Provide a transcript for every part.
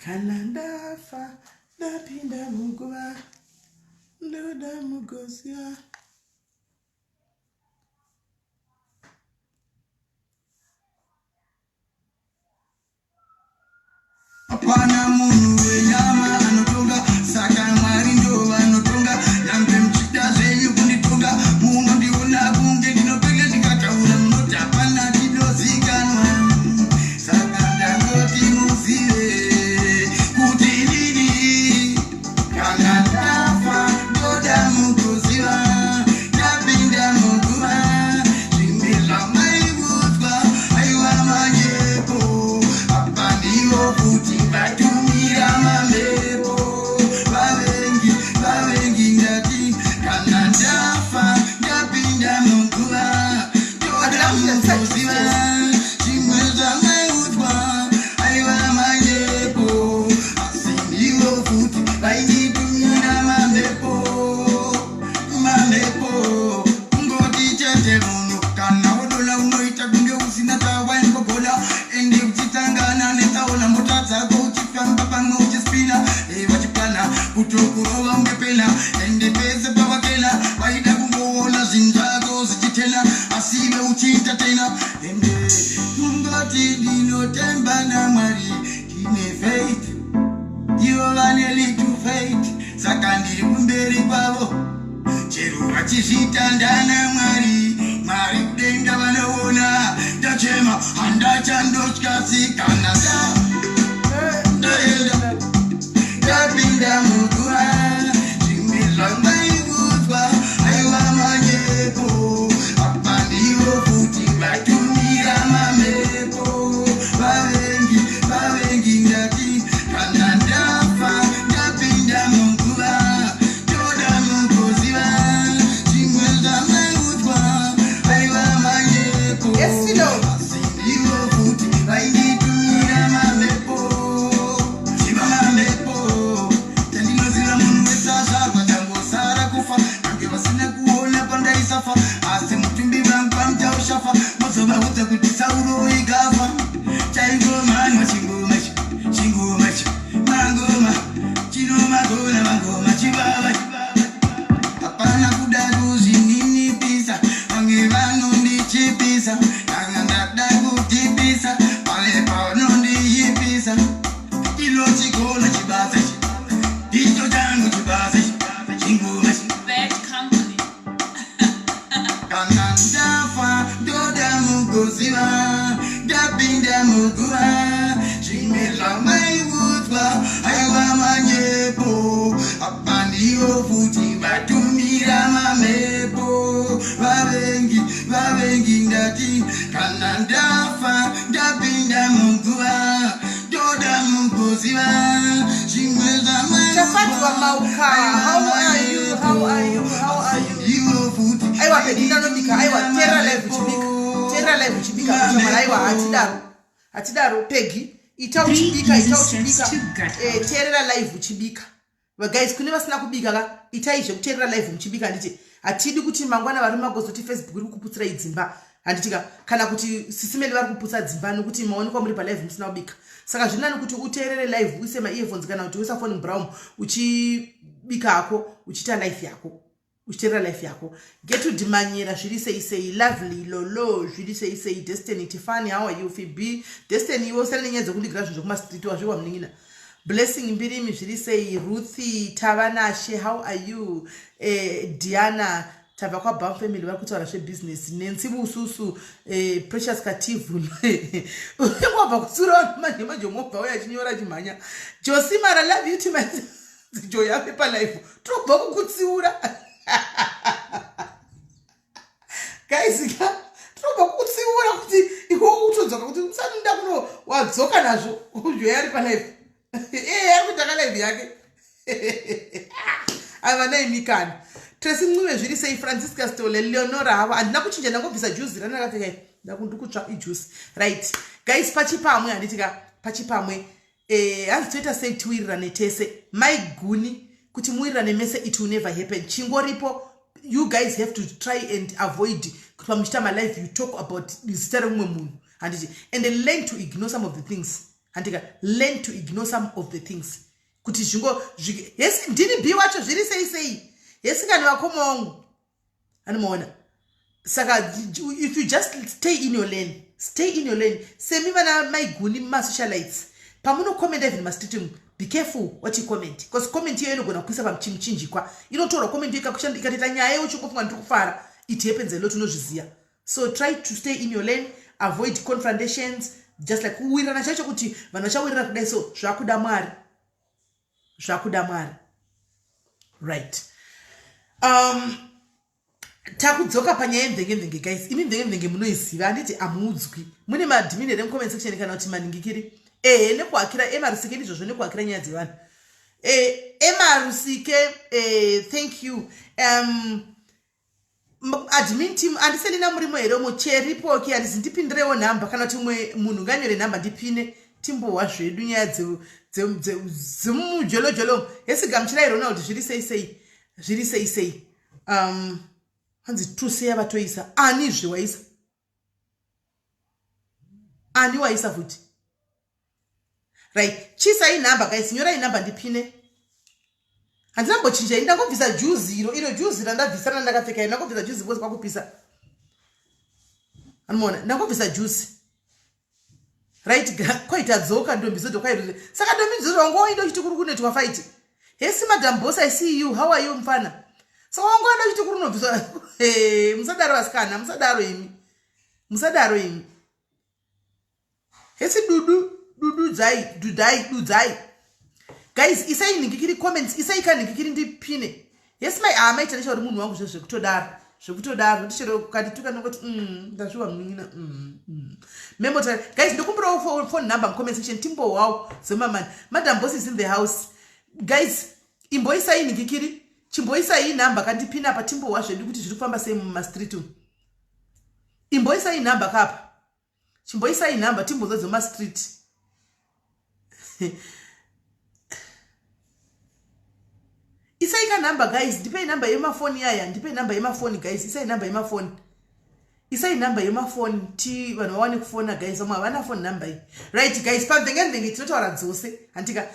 Kana ndafa ndapinda muguva ndoda mugoziva. Hapana munhu wenyama anotonga, saka Mwari ndo vanotonga. Nyangwe muchida zvenyu kunditonga, munondiona kunge ndinopenga, ndikataura munoti hapana chinozikanwa. Saka ndangoti muzive kuti inini kana ndafa ndoda mukuziva, ndapinda muguva, zvimwe zvamaiudzwa aiwa manyepo. Apa ndivo futi vatumira mamhepo, vavengi vavengi, ndati kana ndafa ndapinda muguva, ndoda mukuziva zvimwe zvamaiudzwa aiwa manyepo, asi ndivo futi vainditumira mamhepo mamhepo. Kungoti chete munhu kana wodola unoita kunge usina chawaimbogona, ende uchitangana netsaona, mota dzako uchifamba, pamwe uchispina, vachiplana kutokurova ungepena, ende pese pavakena vaida kungoona zvinhu zvako zvichitena, asi iwe uchiita tena. Ende kungoti ndinotemba naMwari, ndine faith, ivo vane little faith, saka ndiri kumberi kwavo chero vachizviita. Ndana Mwari, Mwari kudenga vanoona ndachema, handachandotyasikana ndaenda ndapinda muguva, zvimwe zvamaiudzwa aiwa manyepo. Apa ndivo futi vatumira mamhepo, vavengi vavengi, ndati kana ndafa ndapinda muguva, toda mukuziva zvimwe zvamaiudzwa aiwa manyepo. Yes, Philo. Asi ndivo futi vainditumira mamhepo, ziva mamhepo. Chandinoziva, munhu wese azvarwa changosara kufa. Vange vasina kuona pandaisafa, asi mutumbi vangu pamuchaushafa, mozovaudza kuti Sauro igafa. Chaingomanywa chingoma ichi, chingoma ichi, mangoma chinomagona mangoma chibaba. Hapana kuda kuzvininipisa, vamwe vanondichipisa, kana ndada kudhipisa pale panondiipisa. Inochigona chibasa ichi, ndicho changu chibasa ichi, chingoma ichi. Bad company. Kana ndafa ndoda mugoziva ndapinda muguva, zvimwe zvamaiudzwa aiwa manyepo. Apa ndivo futi vatumira mamhepo, vavengi vavengi, ndati kana ndafa ndapinda muguva, ndoda mugoziva zvimwe Tafadzwa Mauka, how are you? How are you? How are you? Ivo futi Aiwa Pedi, ndanobika. Aiwa, teerera live uchibika, teerera live uchibika kuchamara. Aiwa, hatidaro, hatidaro Pegi. Ita uchibika, ita uchibika. Teerera live uchibika. Guys, kune vasina kubika ka, itai zvekuteerera live muchibika, handiti? Hatidi kuti mangwana vari magozoti Facebook iri kukuputsirai dzimba, handiti ka? Kana kuti sisimeli vari kuputsa dzimba nokuti maonekwa muri palive musina kubika. Saka zvinani kuti uteerere live, uise maearphones kana kuti uisa phone brown, uchibika hako, uchiita life yako, uchiteerera life yako. Getudhimanyira, zviri sei sei? Lovely Lolo, zviri sei sei? Destiny Tifani, how are you? Fibi Destiny, iwe usane nenyaya dzekundigira zvinhu zvekumastreet, wazviwa munin'ina. Blessing Mbirimi, zviri sei? Ruthi Tavanashe, how are you? Diana, tabva kwaBam family, vari kutaura zvebusiness. Nensi Bususu, Precious Kativhu, wabva kutsura vanhu manje manje, mobva uya achinyora achimhanya. Josimara, love you to my Joy ave palive, tobva kukutsiura guys ka, tinobva kukutsiura kuti iwe utodzoka kuti usanoda kuno wadzoka nazvo. Joy ari palive, ee, ari kuita kalive yake. Ava naimikani. Tracy Ncube, zviri sei? Francisca Stole, Leonora havo. Handina kuchinja, ndangobvisa juzi randakapfeka iri, ndikutsva ijuice. Right guys, pachipamwe, handiti ka? Pachipamwe. Hanzi toita sei tiwirirane tese? Maiguni kuti muwirirane mese, it will never happen. Chingoripo, you guys have to try and avoid kuti pamuchiita malive you talk about zita remumwe munhu, handiti? And learn to ignore some of the things. Handika learn to ignore some of the things kuti zvingo hesi ndini b wacho zviri sei sei hesi kani vakoma wangu anomaona. Saka if you just stay in your lane, stay in your lane. Semi vana maiguni masocialites, pamunokomenda even mastreet, be careful what you comment, because comment iyo inogona kuisa pamuchinjikwa. Inotorwa comment iyo ikatoita nyaya yeuchingofunga ndiri kufara. It happens a lot, unozviziva. So try to stay in your lane, avoid confrontations. Just like kuwirirana chacho, kuti vanhu vachawirirana kudai, so zvakuda Mwari, zvakuda Mwari, right? Takudzoka panyaya yemvenge-mvenge, guys. Imi mvenge-mvenge munoiziva, handiti? Amuudzwi mune maadmin here mucomment section kana kuti maningikiri? Ehe, nekuhakira emarusike, ndizvozvo, nekuhakira nyaya dzevanhu. Emarusike, thank you. Admin team, andiselina murimo here umo? Cheripoki, handizi ndipindirewo nhamba, kana kuti umwe munhu nganyore nhamba ndipine, timbohwa zvedu nyaya dzemujolojolo. Hesigamuchirai Ronald, zviri sei sei, zviri sei sei? Hanzi tuse yavatoisa anizve, waisa ani, waisa futi, right? Chiisai nhamba, guys, nyorai nhamba ndipine. Handina mbochinja ini, ndangobvisa juzi iro, iro juzi randabvisa randakapfeka iro, ndangobvisa juzi because kwakupisa. Anomaona, ndangobvisa juzi, right? Kwaita dzoka ndombi zoto kwai. Saka ndombi dzoto wangoenda uchiti kuri kunoitwa fight. Hesi Madam Boss, I see you, how are you mfana? Saka wangoenda uchiti kuri unobviswa. Musadaro vasikana, musadaro imi, musadaro imi. Hesi Dudu, Dududzai, Dudai, Dudzai. Guys, isai nhingikiri comments, isai kanhingikiri ndipine. Yes mai, ah, maita nechauri munhu wangu, zvezvekutodaro, zvekutodaro, kuti chero ukandituka nongoti ndazviwa munin'ina. Memo guys, ndokumbirawo phone number mucomment section, timbowawo zemamani. Madam Boss is in the house, guys. Imboisai nhingikiri, chimboisai inhamba kandipina apa, timbohwa zvedu kuti zviri kufamba sei mumastreet umu. Imboisai nhamba kapa, chimboisai nhamba timbonzwa dzemastreet. Isai kanhamba, guys, ndipei nhamba yemafoni yaya, ndipei nhamba yemafoni, guys. Isai nhamba yemafoni, isai nhamba yemafoni ti vanhu vawane kufona, guys. Vamwe havana phone number iyi, right? Guys, pamvenge-mvenge tinotaura dzose, handika,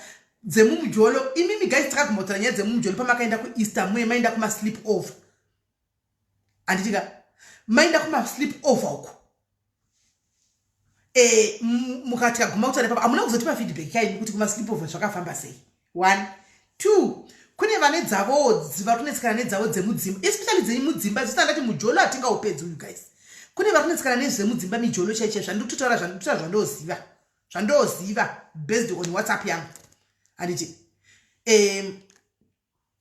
dzemumujolo. Imimi guys, takagumbotaura nyaya dzemumujolo pamakaenda kuEaster, muye maenda kumasleep over, handitika? Maenda kumasleep over uko, mukati kaguma kutaura ipapo, hamuna kuzotipa feedback kaini kuti kumasleep over zvakafamba sei. One, two, kune vane dzavowo vari kunetsekana nedzavo dzemudzimba, especially dzemudzimba. Zvisandati mujolo hatingaupedzi uyu, guys. Kune vari kunetsekana nezvemudzimba, mijolo chaichai. Zvandiri kutotaura, zvandiri zvandoziva, zvandoziva based on WhatsApp yangu, handiti?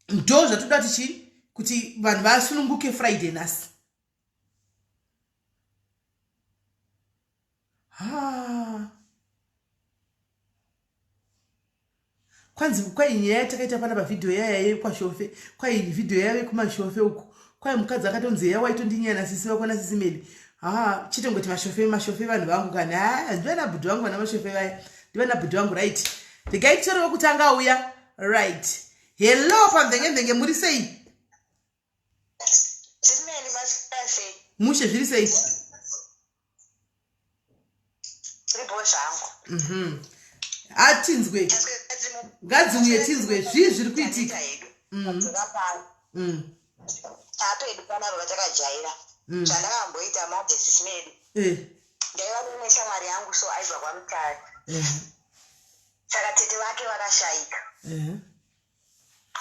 Ndo zvatoda tichi kuti vanhu vasununguke Friday nhasi. Ha, kwanzi kwai nyaya yatakaita pana pavhidhiyo yaya yekwashofe, kwai vhidhiyo yave kumashofe uko, kwai mukadzi akatonzi ya waitondinyaya nasisi vako, nasisi Meli. Ha, chitongoti mashofe, mashofe vanhu vangu kani. Ha, ndivana bhudhi vangu, vana mashofe vaya, ndivana bhudhi vangu, right? Regai titore wekutanga uya, right? Hello pamvenge-mvenge, muri sei? Simeli, masasi. Mushe, zviri sei? Ribo zvangu. Atinzwe, ngadziuye tinzwe zvii zviri kuitika. Tapedu panapa vatakajaira. Zvandakamboita manje, Sisimeli. Ndaiva neimwe shamwari yangu, so aibva kwaMutare. Saka tete vake vakashayika.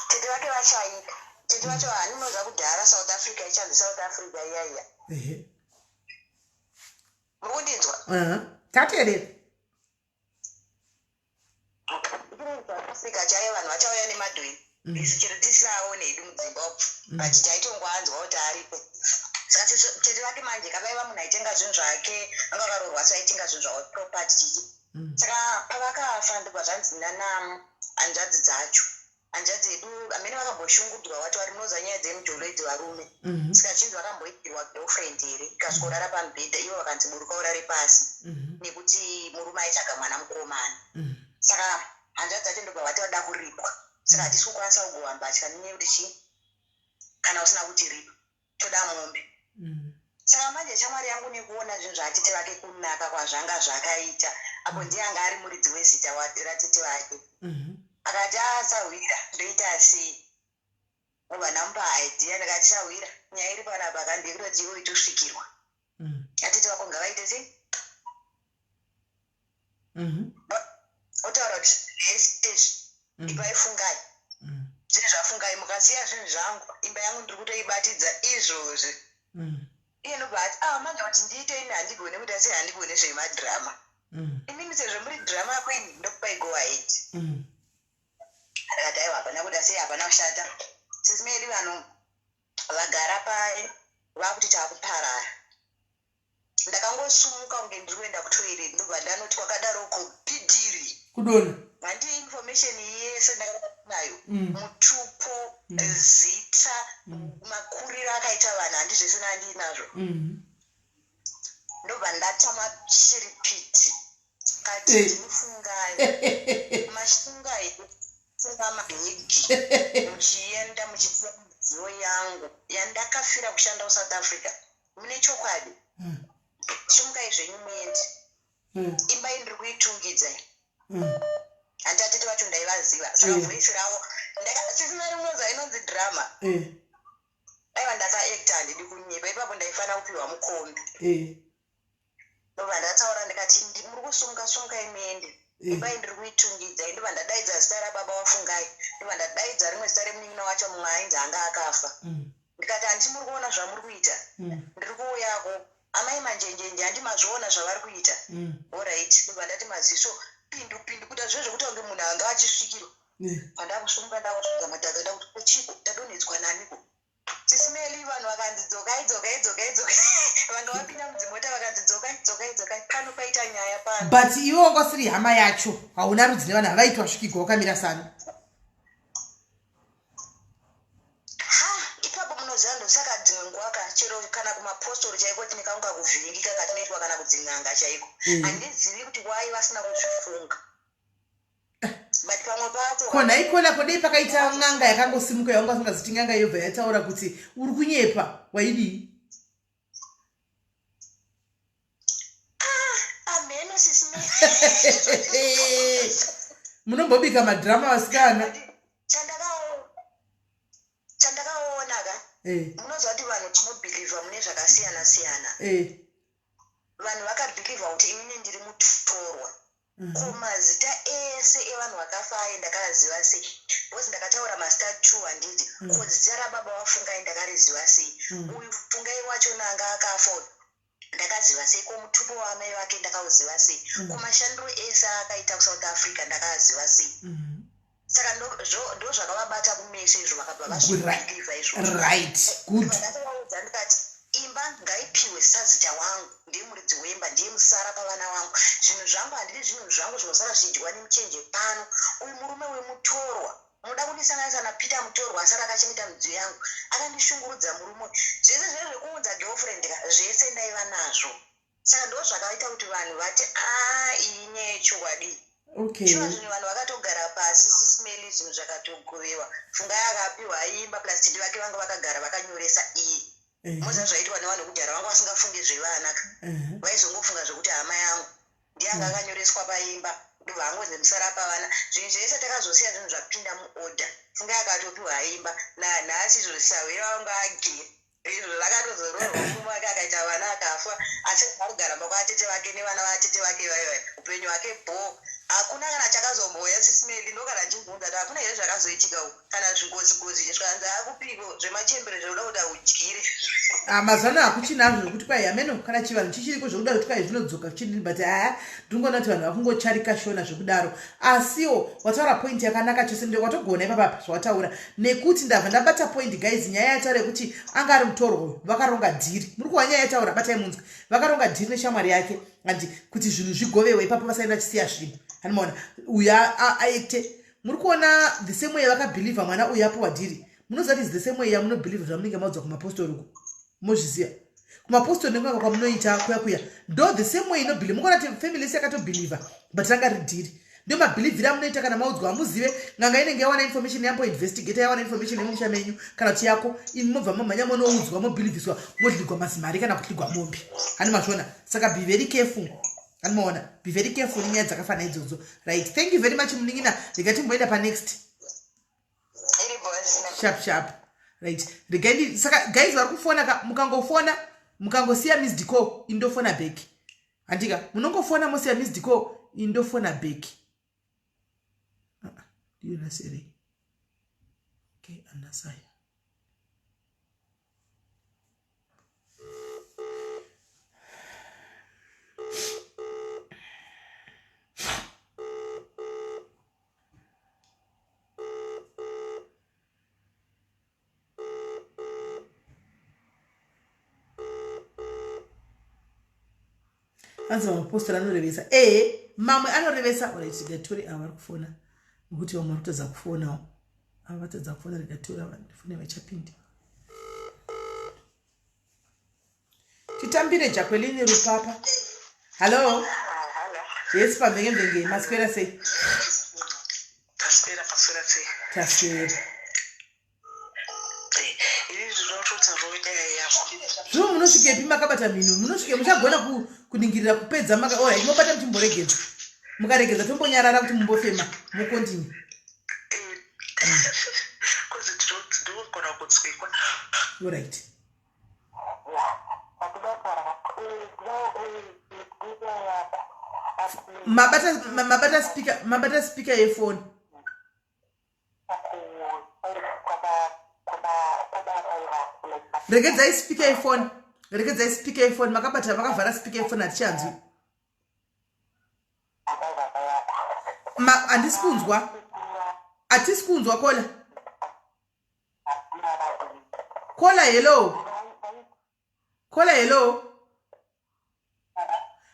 Tete vake vashayika. Tete vacho haninoza kudhara South Africa, ichanzi South Africa iya iya. Muri kundinzwa? Tateerera. South Africa chaiyo, vanhu vachauya nemadhweni. Isu chero tisisaone hedu mudzimba umu, but taitongoanzwa kuti aripo. Saka tete vake manje kavaiva munhu aitenga zvinhu zvake, vanga vakaroorwa, so aitenga zvinhu zvavo, property chichi. Saka pavakafa, ndobva zvanzi nana hanzvadzi dzacho, hanzvadzi yedu amene vakamboshungudzwa, vati vari munoziva nyaya dzemujolo idzi varume. Saka zvinzi vakamboitirwa girlfriend here, ikasvikorara pamubhedha, ivo vakanzi buruka urare pasi, nekuti murume aitsvaga mwana mukomana. Saka hanzvadzi dzacho ndobva vati vada kuripwa. Saka hatisi kukwanisa kugova mbatya nenyaya yekuti chii, kana usina kutiripa toda mombe. Saka manje shamwari yangu, nekuona zvinhu zvatete vake, kunaka kwazvanga zvakaita. Apo ndiye anga ari muridzi wezita ratete vake. Akati asahwira, ndoita sei? Ndobva ndamupa idea, ndikati sahwira, nyaya iri panapa ka ndeyekutoti iwe itosvikirwa. Atete vako ngavaite sei? Otaura kuti zvese izvi ipai Fungai. Zvinhu zvaFungai, mukasiya zvinhu zvangu, imba yangu ndiri kutoibatidza izvozvi. Iye ndobva ati, ah, manje kuti ndiite ini handigone kuita sei, handigone zvemadhirama. Imimi sezvo muri drama queen, ndokupai go ahead. Akati aiwa, hapana kuita sei, hapana kushata. Sisi Mary, vanhu vagara pai vakuti takuparara. Ndakangosumuka kunge ndiri kuenda kutoilet, ndobva ndanoti kwakadaroko bhidhiri. Kudonha. Handi information yese ndakanayo. Mutupo, zita, makuriro akaita vanhu, handi zvese nandinazvo. Ndobva ndatama chiripiti kati ndinofungai mashingai kufunga mabhegi muchienda muchisiya midziyo yangu yandakafira kushanda kuSouth Africa. Mune chokwadi? Sumukai zvenyu muende. Imba iyi ndiri kuitungidza. Handi atete vacho ndaivaziva, saka voice ravo sisina rimwe inonzi drama. Aiwa, ndakaacta, handidi kunyepa. Ipapo ndaifanira kupiwa mukombi. Ndobva ndataura ndikati, muri kusumuka, sumukai muende. Imba iyi ndiri kuitungidza. Ndobva ndadaidza zita rababa waFungai, ndobva ndadaidza rimwe zita remunin'ina wacho, mumwe ainzi anga akafa. Ndikati, handiti muri kuona zvamuri kuita? Ndiri kuuyako. Amai Manjenjenje, handi mazviona zvavari kuita? Alright. Ndobva ndati maziso pindu pindu, kuita zve zvekuti kunge munhu anga achisvikirwa. Pandakusumuka, ndakusvika madhaga, ndakuti kuchiko ndadonhedzwa naniko? Sisi Meli, vanhu vakanzi dzokai, dzokai, dzokai, dzokai. Vanga vapinda mudzimota vakanzi dzokai, dzokai, dzokai, pano paita nyaya pano. But iwe wanga usiri hama yacho, hauna rudzi nevanhu havaitwa svikigwa, wakamira sani? Ha, ipapo munoziva, ndosaka dzimwe nguva ka, chero kana kumapostori chaiko tine kangu kakuvhiringika katinoitwa, kana kudzin'anga chaiko. Handizivi kuti wai vasina kuzvifunga, but pamwe pacho Ko nhaikona, kodei pakaita n'anga yakangosimuka yawanga usingaziti n'anga, yobva yataura kuti uri kunyepa, waidii? Ameno, sisi. Munombobika madhirama, vasikana. Chandakaona ka, munoziva kuti vanhu tinobhilivha mune zvakasiyana siyana. Vanhu vakabhilivha kuti inini ndiri mutorwa. Ko mazita ese evanhu vakafa aye ndakaziva sei? Because ndakataura mazita two, handiti? Ko zita rababa waFungai ndakariziva sei? Uyu Fungai wacho nanga akafa uyu ndakaziva sei? Ko mutupo waamai vake ndakauziva sei? Ko mashandiro ese aakaita kuSouth Africa ndakaaziva sei? Saka ndo zvakavabata kumeso izvo, vakabva vazvibhilivha izvozvo. Right, good. Ndakavaudza ndikati imba ngaipiwe sazita wangu, ndiye muridzi wemba, ndiye musara pavana vangu. Zvinhu zvangu handidi, zvinhu zvangu zvinosara zvichidyiwa nemuchenje pano. Uyu murume wemutorwa munoda kundisanganisa naPeter mutorwa asara akachengeta midziyo yangu, akandishungurudza murume uyu. Zvese zve zvekuunza girlfriend ka, zvese ndaiva nazvo. Saka ndo zvakaita kuti vanhu vati, a, iyi nyaya yechokwadi. Shuwa, zvinhu vanhu vakatogara pasi, Sisi Meli, zvinhu zvakatogovewa. Fungai akapiwa imba plus tete vake vanga vakagara vakanyoresa iye. Moziva zvaitwa nevanhu vekudhara, vanga vasingafungi zvevana ka. Vaizongofunga zvekuti hama yangu ndiye anga akanyoreswa paimba, ndobva angonzi musara pavana. Zvinhu zvese takazosiya zvinhu zvapinda muorder. Fungai akatopiwa imba nanhasi izvo, sahwira vanga agere izvo vakatozoroorwa, murume wake akaita vana akafa, asi arikugara mba kwatete vake nevana vatete vake vaivai. Upenyu hwake bho, hakuna kana chakazomboya. Sisi Meli, ndo kana ndichibvunza kuti hakuna here zvakazoitika uku, kana zvingozi ngozi zvikanzi akupiko zvemachembere zvekuda kuti audyire. Ah, mazuva ano hakuchinazvo zvekuti kwai hameno kana chivanhu chichiriko zvekuda kuti kwai zvinodzoka zvichidini, but haa, ndingoona kuti vanhu vakungocharika shona zvekudaro. Asiwo wataura point yakanaka chose, nde watogona ipapapa zvawataura, nekuti ndabva ndabata point. Guys, nyaya yataura yekuti anga ari mutorwa uyu, vakaronga dhiri. Muri kuwa nyaya yataura, batai munzwe. Vakaronga dhiri neshamwari yake andi kuti zvinhu zvigovewe ipapo, vasaenda vachisiya zvinhu. Hanimaona uyu aite, muri kuona the same way vakabhilivha mwana uyu apiwa dhiri. Munoziva kuti is the same way yamunobhilivha zvamunenge maudzwa kumapostori uko. Mozviziva kumapostori nekunga kwamunoita kuya kuya, ndo the same way inobhilivha. Mukuona kuti family yese yakatobhilivha, but ranga ridhiri. Ndo mabhilivhiri amunoita kana maudzwa. Hamuzive n'anga inenge yawana information, yamboinvestigata, yawana information yemumusha menyu kana kuti yako imi, mobva mamhanya monoudzwa, mobhilivhiswa, modligwa mazimari kana kudligwa mombe. Hani mazviona? Saka be very careful. Anomaona, be very careful nenyaya dzakafanana idzodzo. Right, thank you very much munin'ina. Rega timboenda panext. Sharp sharp. Right, regai saka guys vari kufona ka, mukangofona mukangosiya missed call indofona back. Handika munongofona mosiya missed call indofona back. Ah, ah, ndiyona serei. Okay, anasaya. Anzi mapostori anorevesa. Ee, mamwe anorevesa. Orit, gatore ava vari kufona nekuti vamwe vari kutadza kufonawo. Ava vatadza kufona, regatora ndifone vachapinda. Titambire Jacqueline Rupapa. Hello. Yes, pamvenge mvenge, maswera sei? Taswera, maswera sei? Taswera. Zvino munosvikepi makabata mhino? Munosvike muchagona kuningirira kupedza maka orit mobata muchimboregedza. Mukaregedza tombonyarara kuti mumbofema mokontinue. Orit. Mabata mabata speaker, mabata speaker yefoni. Regedzai speaker yefoni, regedzai speaker yefoni, makabata makavhara speaker yefoni hatichanzwi. Handisi kunzwa, hatisi kunzwa kola. Kola hello. Kola hello.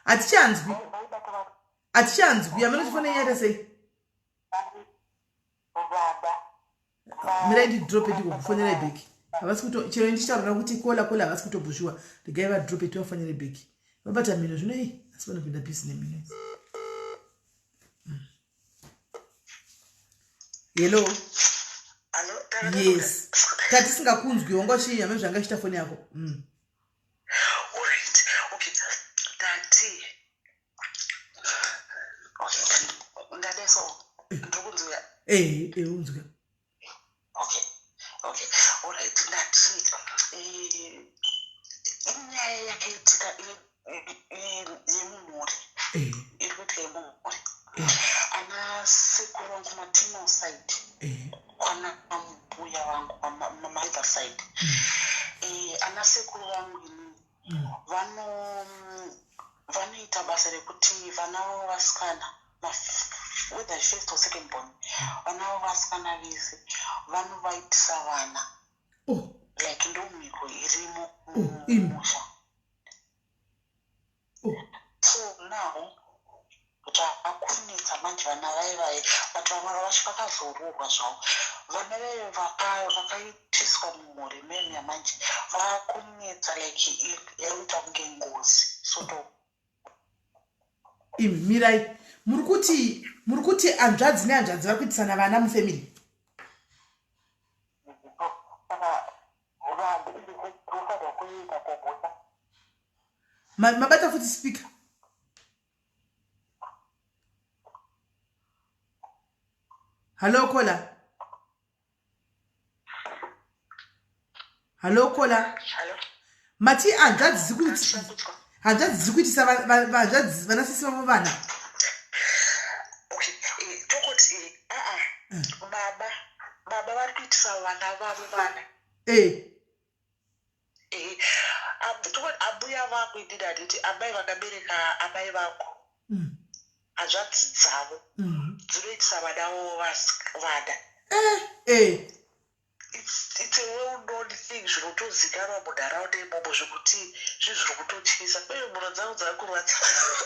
Hatichanzwi. Hatichanzwi. Amene chifone yaita sei? Mirai ndidrope ndikokufonera back. Havasi kuto chero ndichitaura kuti kola kola havasi kutobhushuwa. Regai vadrope tivafonere back. Vabata mhino zvino ei asi vanopinda busy nemhino idzi. Hello. Yes. Tatisingakunzwi wanga uchii hameno zvanga ichiita foni yako. Alright. Okay. Tati. Okay. Ndadeso. Ndirikunzwa. Eh, eh unzwa. Okay. Okay. Alright. Ndati eh inyaya yakaitika yemumhuri. Eh. Iri kuitika yemumhuri. Ana sekuru vangu maternal side. Eh. Kwana mbuya vangu mother side. Eh, ana sekuru vangu inini vanoita basa rekuti vana vavo vasikana, whether first or second born, vana vavo vasikana vese vanovaitisa vana. Oh. Like ndomhiko irimo Oh, imi. mumusha. Oh. So now zvakunetsa manje vana vai vai, but vamwe vacho vakazoroorwa zvavo. Vana vai vakaitiswa mumhuri memya manje vakunetsa like yaita kunge ngozi sort of. Imi mirai. Muri kuti hanzvadzi nehanzvadzi vari kuitisana vana mufamily? Mabata futi speaker. Hello caller. Hello caller. Hello. Mati hanzvadzi dziri kuiti hanzvadzi dziri kuitisa hanzvadzi vanasisi vavo vana. Okay, tokoti baba baba vari kuitisa vana vavo vana. Eh. Eh, tokoti ambuya vangu inini handiti amai vakabereka amai vangu. Hanzvadzi dzavo dzinoitisa vana vavo vana. Eh, eh. It's a well known thing zvinotozikanwa munharaunda imomo zvekuti zvinhu zviri kutotyisa. Uye mhuro dzangu dzakurwadza.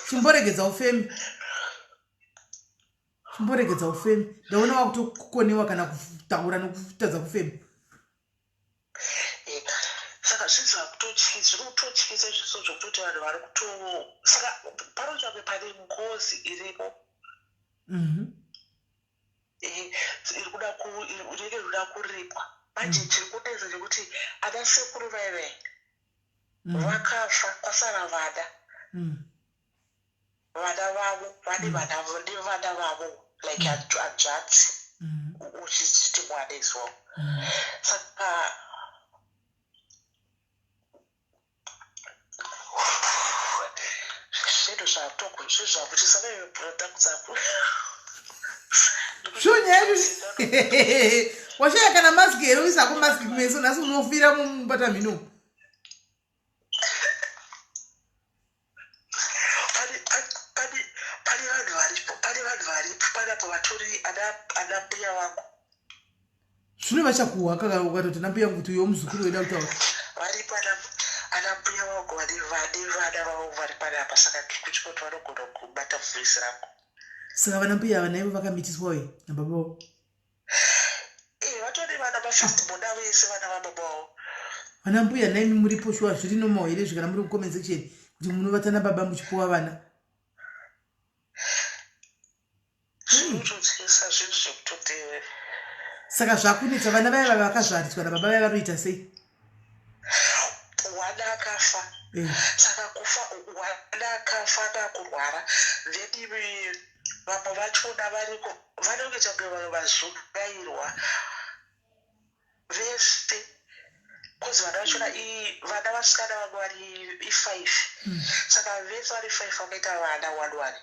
Chimboregedza ufemi. Chimboregedza ufemi. Ndaona wakutokoniwa kana kutaura nekutadza kufema. Saka zvinhu zviri kutotyisa izvi zvekutoti vanhu vari kuto saka panoita kunge pane ngozi irimo. Iri kuda inenge iri kuda kuripwa. Manje chiri kunetsa chekuti ana sekuru vai vai vakafa kwasara vana. Vana vavo vane vana nevana vavo like hanzvadzi uchichiti mwana as well. Saka zvinhu zvatoko zvinhu zvakutyisa nebrother dzangu. Zvonyaya washaya kana mask here? Uisako mask kumeso nhasi, unofira mumubata mhino. Pane vanhu varipo, pane vanhu varipo panapo vatori ana mbuya vangu. Zvino vachakuhwa kaka ukatoti nambuya kuti uyo muzukuru weda kutaura. Varipo ana mbuya vangu vane vana vavo vari panapa, saka ndiri kutya kuti vanogona kubata voice rangu. Saka vana mbuya ava naivo vakamitiswa we nababa vavo? Eh, vatori vana mafirst born avo ese vana vababa vavo. Vana mbuya naimi muripo shuwa, zviri normal here izvi kana muri kucomment section kuti munovata nababa muchipuwa vana? Zvinototyisa, zvinhu zvekutoti Saka zvakunetsa, vana vaya vava vakazvariswa nababa vaya vanoita sei? Wana akafa. Saka kufa wana akafa akakurwara, then vamwe vachona variko vanonge kunge vamwe vazungairwa vese, cause vana vachona vana vasikana vangu vari i5. Saka vese vari 5 vakaita vana one one.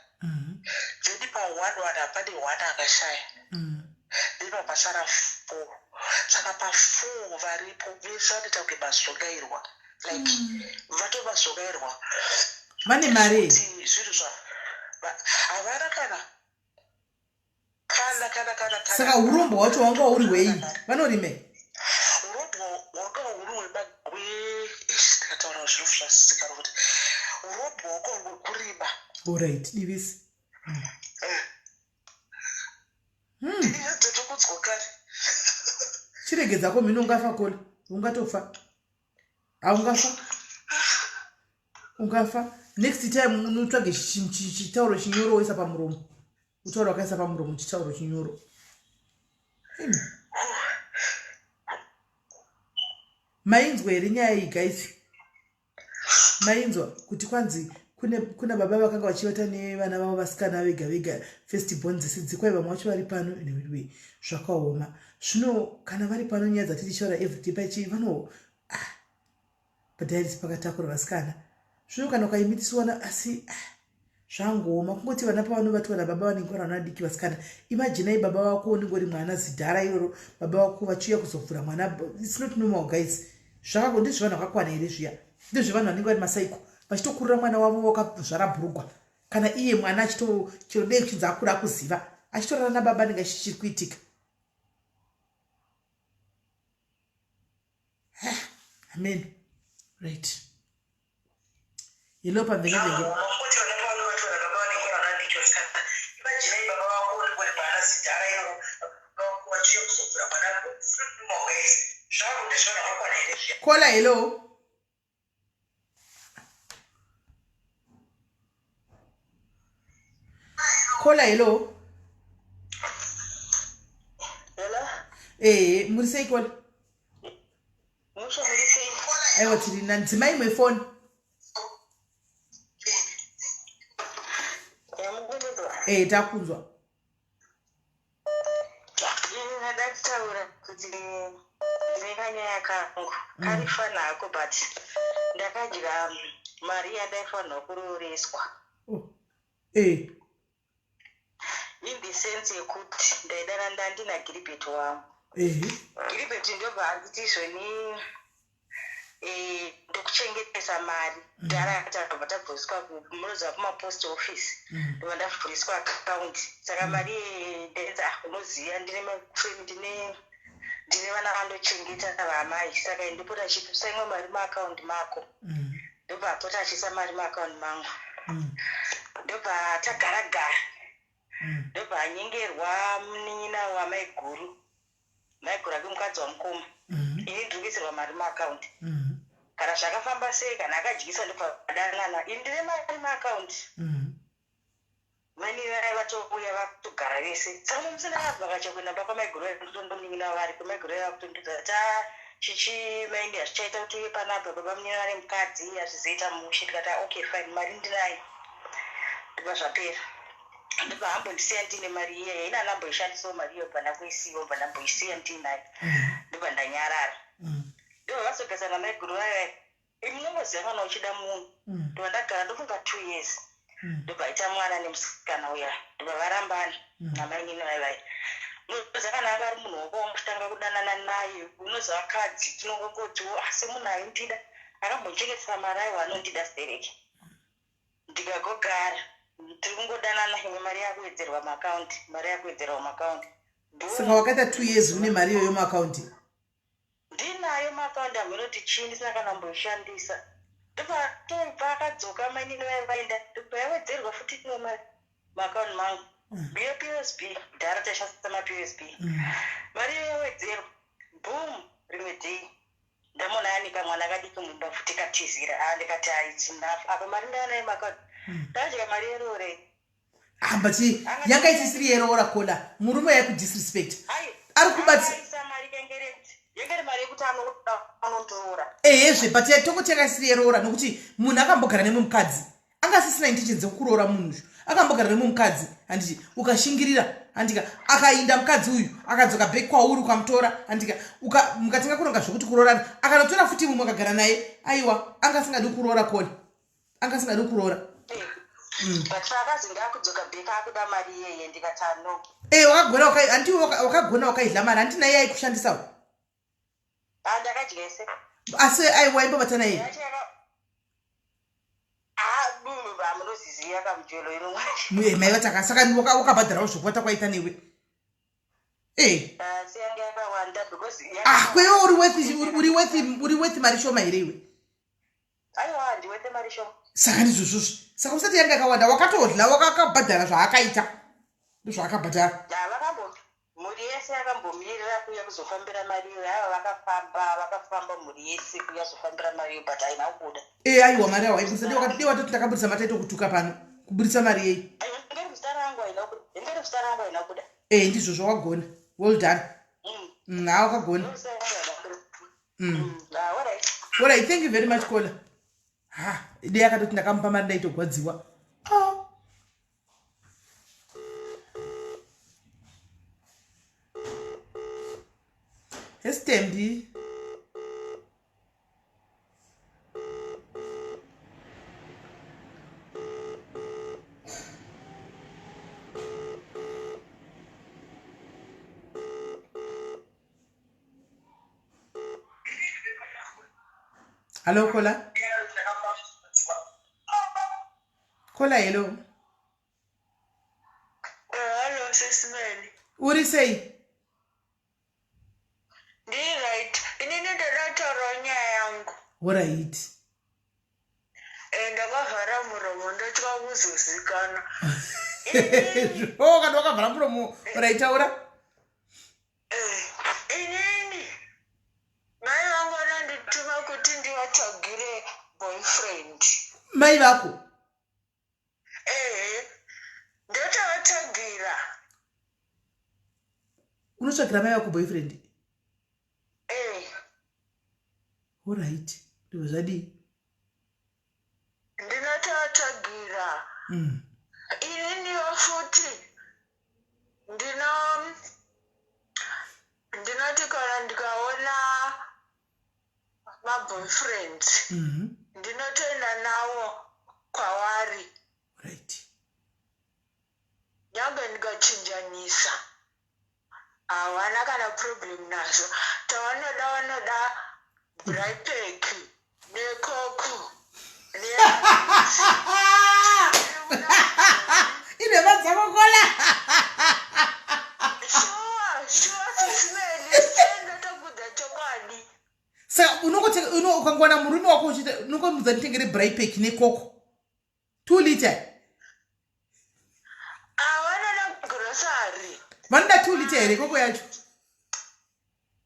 Then pa1 one hapane one akashaya. Then papasara four. Saka pa4 varipo vese vanoita kunge mazungairwa, like vatovazungairwa. Vane mari? Kuti zvinhu zva havana kana kana kana kana kana. Saka urombo hwacho hwanga huri hwei? Vanorimei? Urombo hwanga huri hwe, ndikataura zviro zvasisikana kuti urombo hwanga huri hwekurima. Alright, divisi. Ndinokudzwa kare. Chiregedzako mhino, ungafa kola, ungatofa, haungafa, ungafa. Next time unotsvage chitauro chinyoro woisa pamuromo, utaura wakaisa pamuromo chitauro chinyoro. Imi. Mainzwa here nyaya iyi, guys? Mainzwa kuti kwanzi kuna baba vakanga vachivata nevana vavo vasikana vega vega, first born dzese dzikwai, vamwe vacho vari pano. Anyway, zvakaoma. Zvino kana vari pano, nyaya dzatiri tichitaura everyday pachi vano, ah, padiaries pakatakura vasikana. Zvino kana ukaimitiswana, asi ah, zvangooma. Kungoti vana pavanobatwa nababa vanenge vari vana vadiki vasikana. Imaginai baba vako unenge uri mwana, zidhara iroro, baba vako vachiuya kuzovhura mwana. It's not normal, guys. Zvakako ndezvevanhu vakakwana here zviya? Ndezvevanhu vanenge vari masaiko, vachitokurira mwana wavo wakazvara bhurugwa. Kana iye mwana achito chero dei kuchinzi akura akuziva, achitorara nababa, anenge achichiri kuitika. Amen. Right, hello, pamvengevenge. Kuti vana pavanobatwa nababa vanenge vari vana vadiki vasikana. Imaginai baba vako unenge uri mwana, zidhara iroro, baba vako vachiuya kuzovhura mwana. It's not normal, guys. Zvako ndezvevanhu vakakwana here zviya? Kola, hello. Kola, hello. Hello. Ee, muri sei, kola? Musho, muri sei? Aiwa, tiri nani. Dzimai imwe foni. Yamukunzwa? Ee, takunzwa. Ndada kutaura kuti ndine kanyaya kangu kari fanako, but ndakadya mari yandaifanirwa kurooreswa. Oh. Ee. In the sense yekuti ndaidana, ndandina Giribheti wangu. Giribheti ndobva anditi izvoni ndokuchengetesa mari. Dhara tabva tabvuriswa, munoziva kumapost office. Ndobva ndavhuriswa account. Saka mari ndenza, unoziva ndine ndine vana vandochengeta vaamai, saka ndopota achipisa imwe mari muaccount mako. Ndobva apota achiisa mari muaccount mangu. Ndobva tagara gara. Ndobva anyengerwa munin'ina wamaiguru, maiguru ake mukadzi wamukoma. Ini ndiri kuisirwa mari muaccount. Kana zvakafamba sei, kana akadyisa, ndobva adanana. Ini ndine mari muaccount. Mani vatouya vakutogara vese. Saka mumusina vakacha kuenda mba kwamaiguru, munin'ina vari kwamaiguru, vakutondudza ta chichi maindi, hazvichaita kuti uye panapa, baba munini vane mukadzi, hazvizoita mushe. Ndikati, "Ah, okay, fine, mari ndinayo." Ndobva zvapera. Ndobva ambondisiya ndiine mari iya yaina andamboishandisawo mari iyo bva ndakuisiyawo bva ndamboisiya ndiinayo. Ndobva ndanyarara. Ndobva vazogarisana namaiguru vaya Imi munongoziva kana uchida munhu mm. ndobva ndagara ndofunga two years mm. ndobva aita mwana nemusikana uya ndobva varambana mm. namainini vaye vaye unoziva kana anga ari munhu wako wangotanga kudanana naye unoziva vakadzi tinongongotiwo asi munhu aindida akambondichengetesa mari aiwa anondida stereki ndikagogara tiri kungodanana imwe mari yakuwedzerwa maakaunti mari yakuwedzerwa maakaunti saka wakaita two years une mari iyoyo muakaunti Ndinayo maakaundi hameno kuti chii ndisina kana kumboishandisa. Ndobva akadzoka mainini vaye vaenda ndobva yawedzerwa futi imwe mari muakaundi mangu. Ndiyo POSB kudhara taishandisa maPOSB. Mari iyo yawedzerwa boom rimwe day ndamona anika mwana kadiki mumba futi katizira ah ndikati ah it's enough apa mari ndanayo muakaundi ndakadya mari yeroora iyi. Ah, but yanga isisiri yeroora kola murume yaikudisrespect ari kubatsehezve but tongoti yanga isiri yeroora nokuti munhu akambogara nemwe mukadzi anga asisina intention dzekukuroora munhu uyu akambogara nemwe mukadzi handiti ukashingirira handika akainda mukadzi uyu akadzoka back kwauri ukamutora handika mukatenga kuronga zvekuti kuroorana akanotora futi mumwe akagara naye aiwa anga asingadi kuroora kola anga asingadi kuroora mm. but paakazi ndakudzoka back akuda mari iyeye ndikati ano eh wakagona hanti wakagona wakaidla mari hanti naye aikushandisawo ah, ndakadyese asi aiwa aimbobata naye ah, maiva taka saka wakabhadharawo zvokuvata kwaita newe eh. ah kwewe uri worth mari shoma here iwe Aiwa handiwete mari shoma. Saka ndizvozvozvo. Saka usati yanga yakawanda wakatodla wakakabhadhara zvaakaita. Ndozvaakabhadhara. Ya vakambo mhuri yese yakambomirira kuuya kuzofambira mari iyo haiwa vakafamba vakafamba mhuri yese kuuya kuzofambira mari iyo but haina kubuda. Eh aiwa mari awa haibudisa ndiye wakati watoti ndakaburitsa mari taitokutuka pano. Kuburitsa mari yei? Aiwa ndiri kuzita rangu haina kubuda. Ndiri kuzita rangu haina kubuda. Eh ndizvozvo wagona. Well done. Mm. Haa wakagona. Mm. Ah, alright. Alright, thank you very much caller. Ha, dei akatoti ndakamupa mari ndaitogwadziwa. Oh. Hesitembi. Hello, caller. Caller, hello. Hello, sisimeni. Uri sei? Ndiri right. Inini ndakataura nyaya yangu. Alright. Eh, ndakavhara muromo ndotya kuzozikana. Oh, kana wakavhara muromo, alright, taura. Eh, inini mai vangu vanondituma kuti ndivatsvagire boyfriend. Mai vako? Ehe, ndotovatsvagira. Unotsvagira mai vako boyfriend? Eh. Alright, ndobva zvadii? Ndinotovatsvagira. Mm. Ininiwo futi ndino ndinoti kana ndikaona maboyfriend mm -hmm. ndinotoenda nawo kwawari right nyange ndikachinjanisa hawana kana problem nazvo tavanoda vanoda brypek nekoko inhema dzako kola shuwa shuwa sisimeli ndotokudza chokwadi saka ukangowana murume wako uchiita unongomudza nditengere brypek nekoko 2 liter Avanoda grocery. Vanoda 2 liter here koko yacho?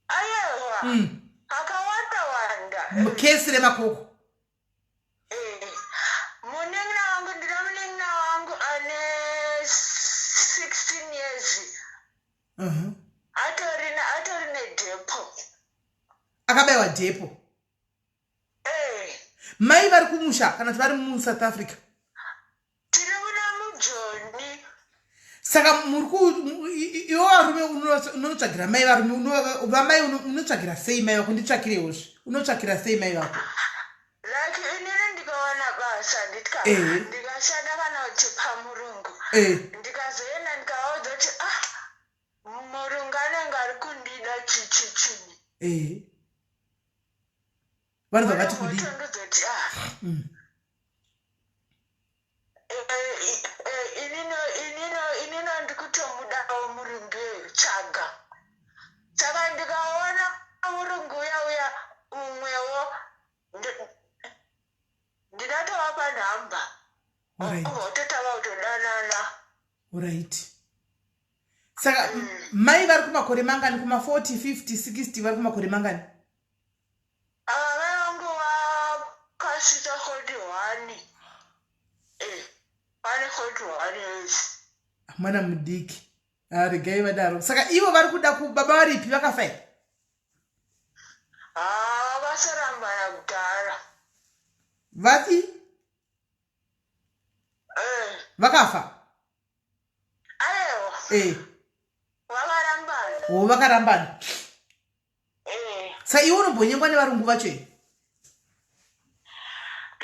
Ayewa. Mm. Akawanda wanda. Kesi remakoko. Eh. Munin'ina wangu ndina munin'ina wangu ane 16 years. Uh -huh. Atori atori nedhepo. Akabaiwa dhepo. Eh. Mai vari kumusha kana kuti vari muSouth Africa? Tiri muna Saka muri ku iwe varume unotsvagira mai varume vamai unotsvagira sei mai vako nditsvakirewo zve unotsvakira sei mai vako like inini ndikawana basa nditya ndikashanda kana kuti pamurungu ndikazoenda ndikavaudza kuti ah murungu anenge ari kundida chichichii Vanobva vati kudii? Ah, mm. eh, eh, inino ndikutomudawo murungu iyoyo tsvaga saka ndikaona murungu uya uya umwewo ndinotovapa nhamba ototava kutodanana orit saka mm. mai vari kumakore mangani kuma 40 50 60 vari kumakore mangani Ava mai vangu vakasvitsa 41 eh, vane 41 years. Mwana mudiki. Ah, regai vadaro. Saka ivo vari kuda ku baba varipi vakafa here? Ah, vasarambana kudhara. Vati? Eh. Vakafa? Ayewa. Eh. Vakarambana. Oh, vakarambana. Eh. Sa iwe unombonyengwa nevarungu vacho here?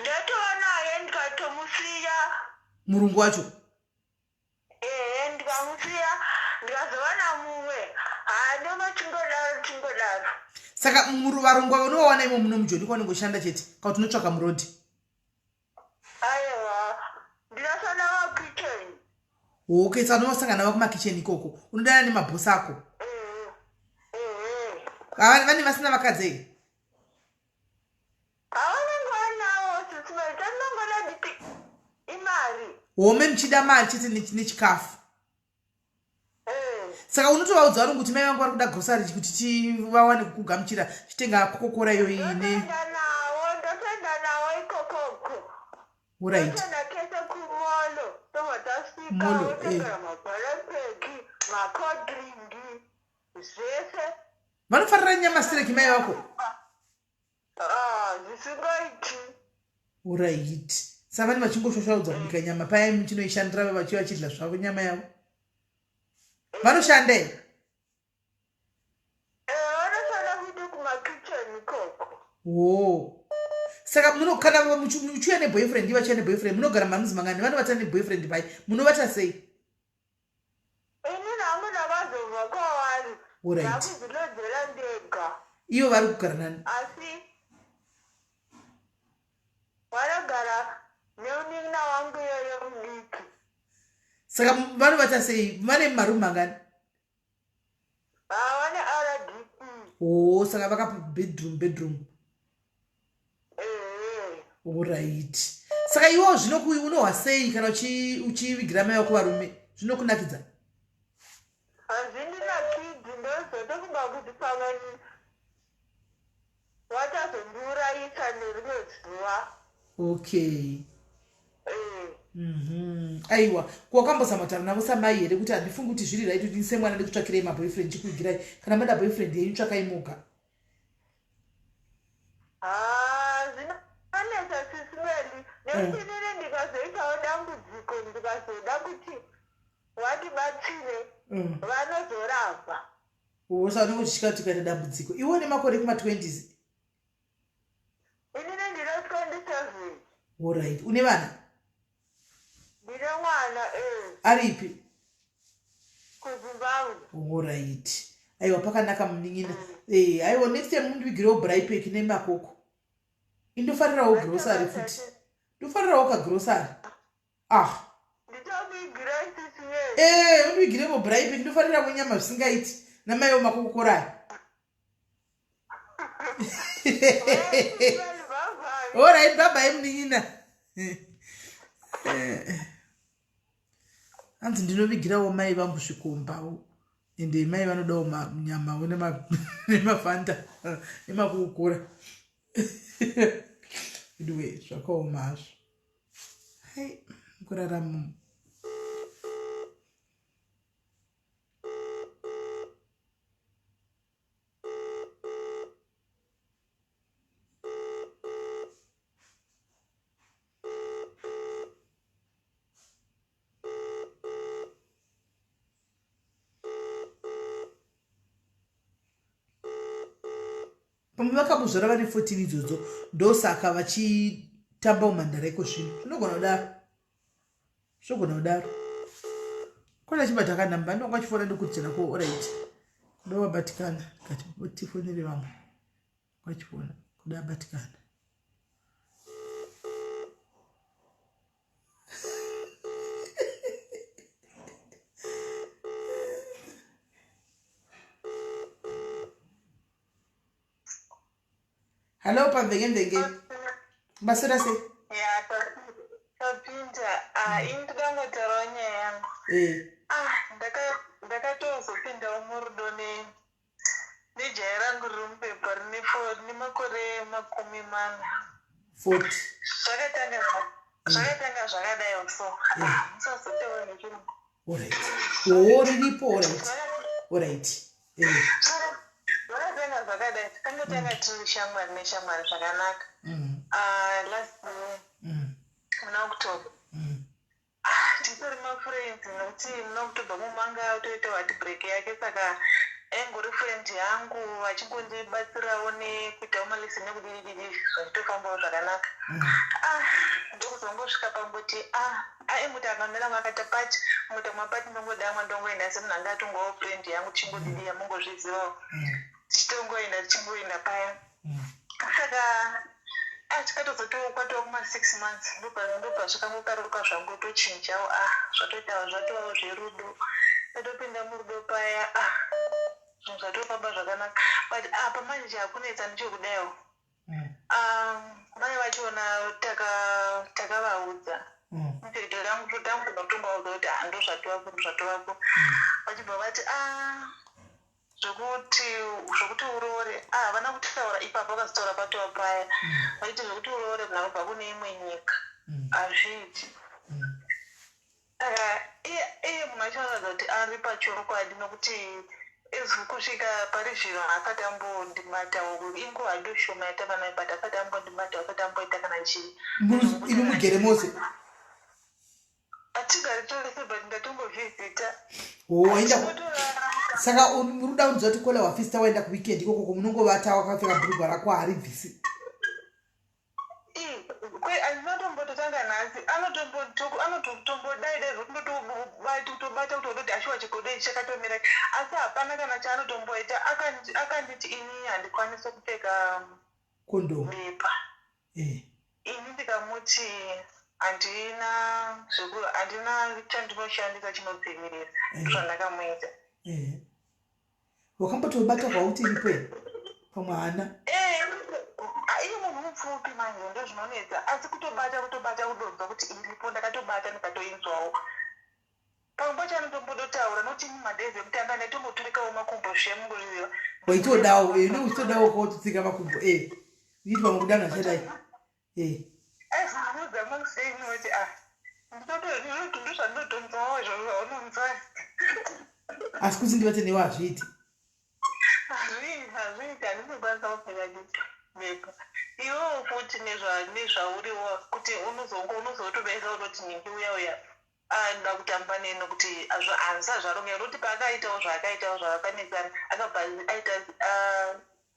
Ndatova naye ndikatomusiya. Murungu wacho? Ehe, ndikamusiya ndikazowana mumwe. Haa ndongochingodaro chingodaro. Saka varungu avo unovawana imo muno mujoni kwaunenge uchishanda chete kana kuti unotsvaka murodhi? Aiwa, ndinoshanda makitchen. Okay, saka unosangana navo kumakitchen ikoko. Unodana nemabhosi ako. Vane vasina vakadzi here? Havanenge vanawo sisi vanongoda nditi imari. Home muchida mari chete nechikafu. Eh. Saka unotovaudza varungu kuti mai vangu vari kuda grocery kuti tivawane kukugamuchira chitenga kokokora iyoyi ne. Ndotoenda nawo, ndotoenda nawo ikokoko. Orit. Ndotoenda kese kumolo, tobva tasvika, Molo, eh. wotogara mabharapeki, macold drink, zvese. Vanofarira nyama stereki mai vako? Ah, zvisingaiti. Orit. Saka vane vachingoshoshaudza kubika nyama paya muchinoishandira vachiva vachidla zvavo nyama yavo. Vanoshanda here? Eh, vanoshanda futi kumakitchen ikoko. Woo. Saka muno kana muchiuya neboyfriend ivo vachiuya neboyfriend munogara mamuzi mangani vanovata neboyfriend pai munovata sei? Ini hangu ndakazobva kwavari. Alright. Ndakuzvilodzera ndega. Ivo vari kugara nani? Asi vanogara nemunin'ina wangu iyoyo mudiki. Saka vanovata sei? Vane maroom mangani? Vane RDP. Oh, saka vakapa bedroom bedroom. Ehe. Alright. Saka iwo zvino unohwa sei kana uchivigira mai vako varume? Zvinokunakidza? Hazvindinakidzi ndozotofunga kuti pamwe vachazondiurayisa nerimwe zuva. Okay. Eh. Aiwa, ko wakambozama kutaura navo samai here kuti handifungi kuti zviri right kuti semwana ndikutsvakirei maboyfriend chikuigirai kana mada boyfriend yenyu tsvakai moga. Ah, zvinonetsa sisi Meli nekuti inini ndikazoitawo dambudziko ndikazoda kuti vandibatsire vanozoramba. Wosa unenge uchitya kuti ukaita dambudziko iwe une makore kuma-20s. Inini ndine 27. Alright, une vana? Ndine mwana eh. Aripi? KuZimbabwe. Alright. Aiwa pakanaka munin'ina. Eh, aiwa next time mundivigirewo braai pack nemakoko. Indofarirawo grocery futi. Ndofarirawo kagrocery. Ah. Ndichakuigirai sisi yedu. Eh, undivigirewo braai pack ndofarirawo nyama zvisingaiti. Namaiwo makokokorai. Alright, bye bye munin'ina. Hanzi ndinovigirawo mai vangu zvikombawo ende mai vanodawo nyamawo nemafanta nemakukura. Anyway, zvakaoma hazvo. Hai, kurarama. Pamwe vakamuzvara vane 14 idzodzo ndosaka vachitamba umhandara iko zvino. Zvinogona kudaro. Zvinogona kudaro. Kona chibata kanhamba ndonga chifona ndikudzira ko alright. Kuda wabatikana kati tifonere vamwe. Kwachifona kuda abatikana. Hallo pamvenge mvenge. Maswera sei? Ya, tapinda. Ah, ini ndodangotaurawo nyaya yangu. Eh. Ah, ndakatozopindawo murudo ne nejaya rangu riri mupepa rine rine makore 40. 40. Zvakatanga zvakatanga zvakadai so. Ah, musazotaura nechirungu. Alright. Oh, riripo alright. Alright. Eh. Zvakatanga zvakadai. Takangotanga tiri shamwari neshamwari zvakanaka. Ah, last year muna October. Ah, titori mafriends nokuti muna October mumanga atoita heartbreak yake saka aingori friend yangu achingondibatsirawo nekuitawo malesson nekudidididi zvachitofambawo zvakanaka. Ah, ndokuzongosvika pangoti ah aimuti akamira makata pati muta mapati ndongodamwa ndongoenda semunhu anga atongovawo friend yangu tichingodidi mungozvizivawo tichitongoenda tichingoenda paya. Saka ah tikatozotokwatawo kuma 6 months ndopazvikangokaruka zvangotochinjawo ah zvatoitawo zvatovawo zverudo. Tatopinda murudo paya ah zvinhu zvatofamba zvakanaka but apa manje chakunetsa ndechekudaiwo. Mai vachona takavaudza. Tangu kutongovaudza kuti ah ndozvatovapo ndozvatovapo. Vachibva vati ah zvekuti uroore ah havana kutaura ipapo vakazotaura patova paya. Vachiti zvekuti uroore munhu anobva kune imwe nyika hazviiti. Saka iye munhu wacho anoratidza kuti ari pachokwadi nokuti kusvika pari zvino haasati ambondibatawo inguva doshoma yatava nayo but asati ambondibatawo asati amboita kana chii. Imi mugere mose? Hatigari tose but ndatombovhizita. Oh, waenda saka uri kuda kunzwa kuti kola wafista waenda kuweekend ikoko munongovata wakapfeka bhurugwa rako haribvisi. Andinotombototanga nhasi anotombodai zvekutobata kuti odoti ashuwa chigodo ichi chakatomira asi hapana kana chaanotomboita akanditi ini handikwanisi kupfeka kondomu bepa. Ini ndikamuti handina handina chandinoshandisa chinodzivirira ndozvandakamuita. Wakambotobata kwauti iripo here? Pamwe haana. Iye munhu mupfupi manje ndozvinonetsa asi kutobata kutobata kudonzwa kuti iripo ndakatobata ndikatoinzwawo. Pamwe pacho anotombototaura noti ini madays ekutanga ndaitomboturikawo makumbo zvemungozviziva. Waitodawo, unotodawo kototsika makumbo eh. Uchiti pamwe kudanga chadai. Eh. Aizomuudza makuseni kuti ah ndozvandinotonzwawo izvozvo zvaunonzwa. Asi kuti ndibate newe hazviiti. Hazviiti handinokwanisa kupfeka bepa. Iwewo futi nezvauriwo kuti unozotobesa unoti ningi uya uya anoda kutamba neni nokuti handisati zvarongeka nokuti paakaitawo zvaakaitawo zvavakanetsana akabva aita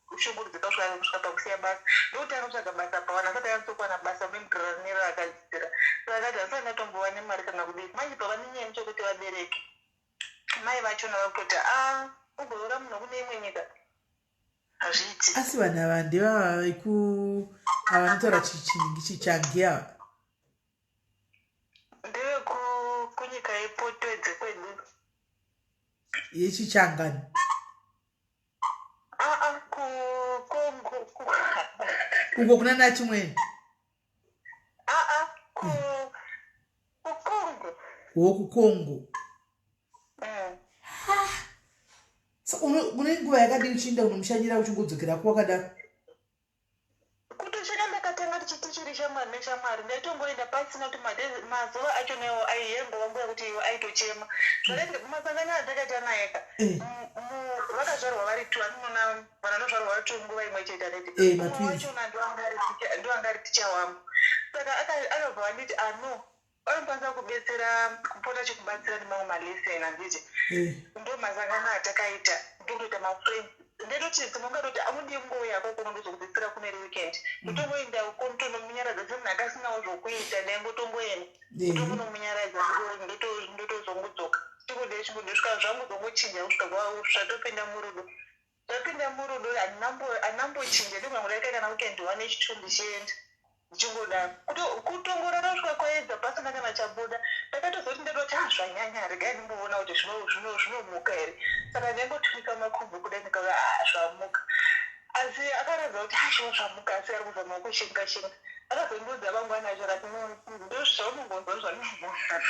kushungurudzika kusvika pakusiya basa ndokuti anotsvaga basa pawana asati anyatsokuwana basa munoenderana neraakadzidzira saka akati handisati ndatombova nemari kana kudii manje pava nenyaya yekuti vabereki mai vachona vakutoti a ugoroora munhu kune imwe nyika hazviiti. Asi vanhu ava ndevava veku ava vanotaura chiningi chichangi ava. Ndeveku kunyika yepoto dzekwedu. Yechichangani. Aa kuKongo. Uko kuna nachimweni. Aa kuKongo. Wo kuKongo. So une nguva yakadii uchienda kunomushanyira uchingodzokera kwakadaro? Kutosvika ndakatanga tichiri shamwari neshamwari ndaitongoenda pasina kuti mazuva acho naiwo aiyengova nguva yekuti iwo aitochema. Zvakaitika masangano atakaita naye ka vakazvarwa vari two anonona vanhu vanozvarwa vari two nguva imwe chete handiti. Mumwe wachona ndoanga ari ticha wangu. Saka akabva anditi ah no vanokwanisa kubetsera kupota chikubatsira nemamwe malesson handiti. Ndo masangano atakaita ndokutoita mafriends. Ndetoti tinongatoti amudii kungouyako kuno ndozokupedzisira kune ri weekend. Ndotongoenda kutonomunyaradza semunhu akasinawo zvokuita, ndaingotongoenda ndotomunomunyaradza, ndotozongodzoka. Chingodei chingodei kusvika zvangu zvongochinja kusvika zvatopinda murudo. Ndapinda murudo handinambochinja, ndogona kudarika kana weekend one nechitu ndichienda ndichingodaro, kutongorara kusvika kwaedza pasina kana chabuda. Ndakatozoti ndatoti, ah, zvanyanya, regai ndimboona kuti zvinomuka here. Saka ndaingotwika makumbo kudai, ndikava, ah, zvamuka. Asi akaratidza kuti ashiwa zvamuka, asi ari kuzama kushinga shinga. Akazondiudza mangwana acho akati, ndozvaunongonzwa zvanongonzwa.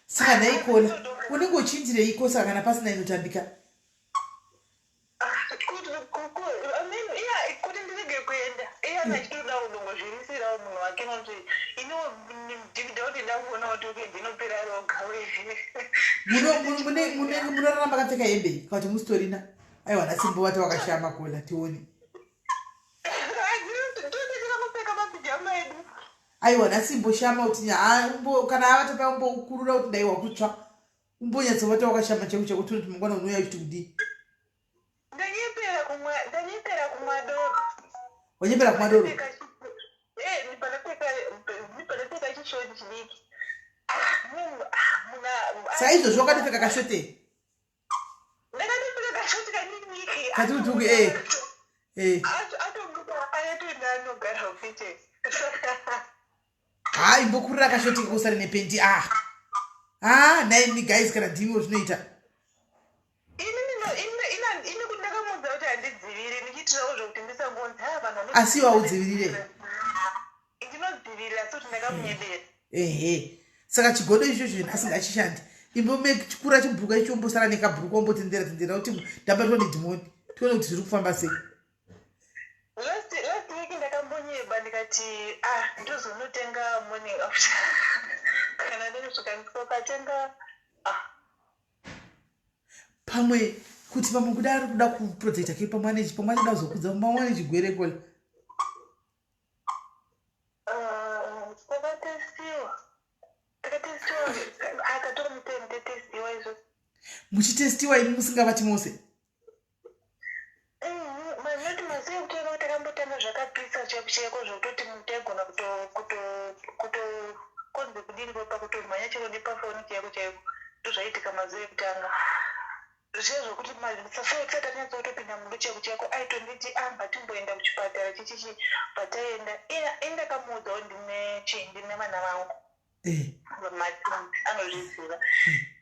Saka nhaikona unenge uchiindireiko saka kana pasina inotambika? Kuti ndirege kuenda, iye achitoda kudongozvirisirawo munhu wake, nokuti iniwo ndida kuti ndakuona kuti uke ndinopera roga. Munenge munorara makapfeka hembe kana kuti musitorina? Aiwa, nhasi mbovata wakashama kola tione. Tototera kupfeka mapijama edu. Aiwa, nhasi imboshama kuti kana avata pa umbokurura kuti ndaiwa kutsva, umbonyatsovata wakashama chaiko chaiko, tione kuti mangwana unouya uchiti kudii. Ndanyepera kumwa doro. Wanyepera kumwa doro? Ndipfeka chishoti chidiki. Saizvozvo wakatopfeka kashote? Ndakatopfeka kashoti kadiki. Katutuku, eh. Atobuda ayatoenda anogara kukicheni. Hai, imbokurira kashoti kekusare nependi. Ah ah, naimi guys, kana ndimiwo zvinoita. Ini kuti ndakamuudza kuti handidziviri, ndichiitirawo zvokuti ndisangonzi ha vanhu. Asi iwe haudzivirire? Ndinodzivirira, asi kuti ndakamunyebera. Ehe, saka chigodo ichocho nhasi ngachishandi. Imbomekura chibhuruka icho, umbosara nekabhuruka, umbotendera tendera kuti ndabatwa nedhimoni, tione kuti zviri kufamba sei. Last week ndakambonyeba ndikati, ah, ndozonotenga morning after kana ndosvika ndikatenga, ah. Pamwe kuti pamwe kuda ari kuda kuprotecta ke, pamwe ane, pamwe achada kuzokudza, pamwe ane chigwere kola. Takatestiwa, akatora mutemo, tatestiwa izvo. Muchitestiwa imi musingavati mose? Manoti mazuva ekutanga takambotanga zvakapisa chaiko chaiko, zvekutoti munhu taigona kuto konze kudini pakutomhanya chero nepafoni chaiko chaiko. Ndozvaiitika mazuva ekutanga zviya, zvokuti tisati tanyatsotopinda murudo chaiko chaiko, aitonditi, ah, ngatimboenda kuchipatara chichichi. Pataenda indakamuudzawo ndine chii, ndine vana vangu matwins, anozviziva.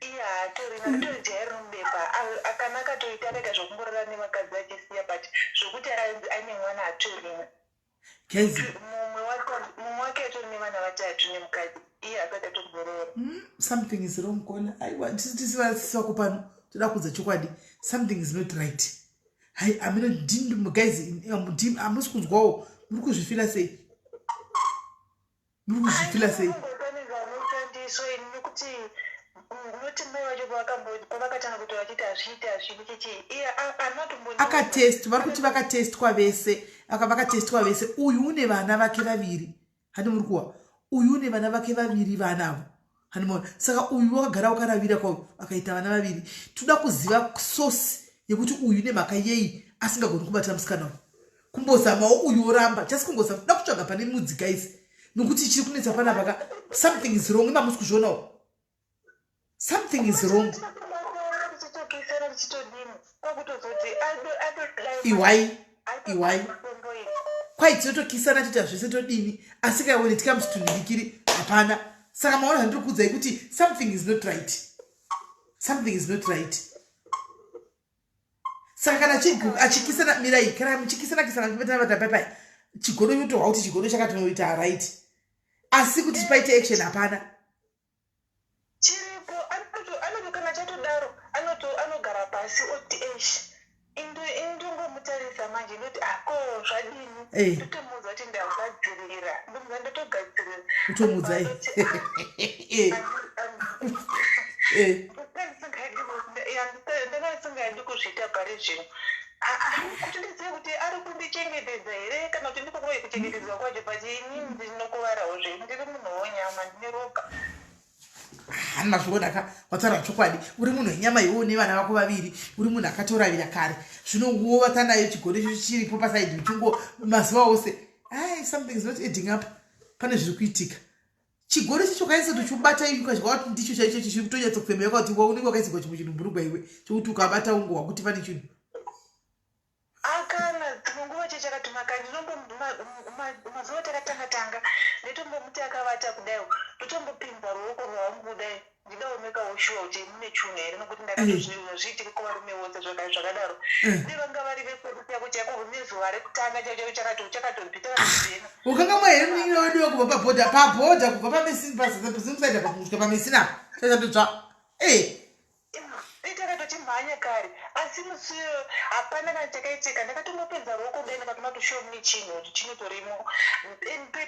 Iye haatorina, atori jaya rinomubepa. Kana akatoita, akaita zvokungorara nevakadzi achisiya, but zvokuti aine mwana hatorina. Guys. Mumwe wake atori nevana vatatu nemukadzi, iye asati atomborora. Something is wrong kola. Aiwa, tisivako pano toda kuudza chokwadi, something is not right. Hai, amino guys, hamusi kunzwawo? Muri kuzvifila sei? Muri kuzvifila sei? Anoshandiswa ini, nekuti noti mai vacho pavakatanga kuti vachiti hazviiti, hazviiti chichi, iye anatombo. Akatest, vari kuti vakatestwa vese, vakatestwa vese. Uyu une vana vake vaviri, handi muri kuwa? Uyu une vana vake vaviri, vanavo, handimaona? Saka uyu wakagara wakaravira kwauyu, akaita vana vaviri. Toda kuziva source yekuti uyu nemhaka yei asingagoni kubata musikana uyu. Kumbozamawo uyu woramba, just kungozama. Toda kutsvaga pane mudzi guys, nokuti chiri kunetsa panapa ka, something is wrong. Imamusi kuzvionawo, something is wrong. Tichitokisana, tichitodini, kwakutozoti iwai iwai kwai tinotokisana, toita zvese, todini, asi ka when it comes to ndikiri hapana. Saka maona zvandiri kuudzai kuti something is not right, something is not right. Saka kana achikisana, mirai, kana muchikisana kisana, muchibatana bata paipai, chigodo chotohwa kuti chigodo chakatoita right, asi kuti paite action hapana. Chiripo, anoto kana chatodaro anogara pasi oti esh. Indongomutarisa manje, ndoti, ako zvadini? Ndotomuudza kuti ndagadzirira, ndomuudza ndotogadzirira. Utomuudza. Ndanga ndisingadi kuzviita pari zvino kuti ndizive kuti ari kundichengetedza here kana kuti ndiko kuve kuchengetedzwa kwacho, but inini ndinokuvarawo zve, ndiri munhu wonyama, ndine ropa. Hana zviona ka, wataura chokwadi. Uri munhu wenyama iwewo nevana vako vaviri, uri munhu akatoravira kare. Zvino wovata nayo chigono ichocho chiripo pasaidi uchingo mazuva ose. Ai, something is not adding up. Pane zviri kuitika. Chigoro ichocho ukaisa kuti uchibata iwe ukazwa kuti ndicho chaicho chiri kutonyatsokufema yakati unenge wakaisirwa chimwe chinhu bhurugwa iwe chokuti ukabata ungohwa kuti pane chinhu. Akana dzimwe nguva chii chakatumaka ndinombo mazuva takatanga tanga ndaitombomuti akavata kudai ndotombopinza ruoko rwangu kudai ndidaonekawo shuwa kuti mune chunhu here nokuti ndakatozviona zviitike kuvarume vose zvakadaro eh. nevanga vari vekwedu chako chako nezuva rekutanga chako chako chakato chakatobvita vakazvena ukangamwa here munin'ina wedu wekubva pabhodha pabhodha kubva pamesini pazimusaida pakusvika pamesini apa chachatotsva e eh. Takatochimhanya kare asi musi uyo hapana kana chakaitika ndakatongopinza ruoko kudai ndikatoona kuti sure mune chinhu kuti chinotorimo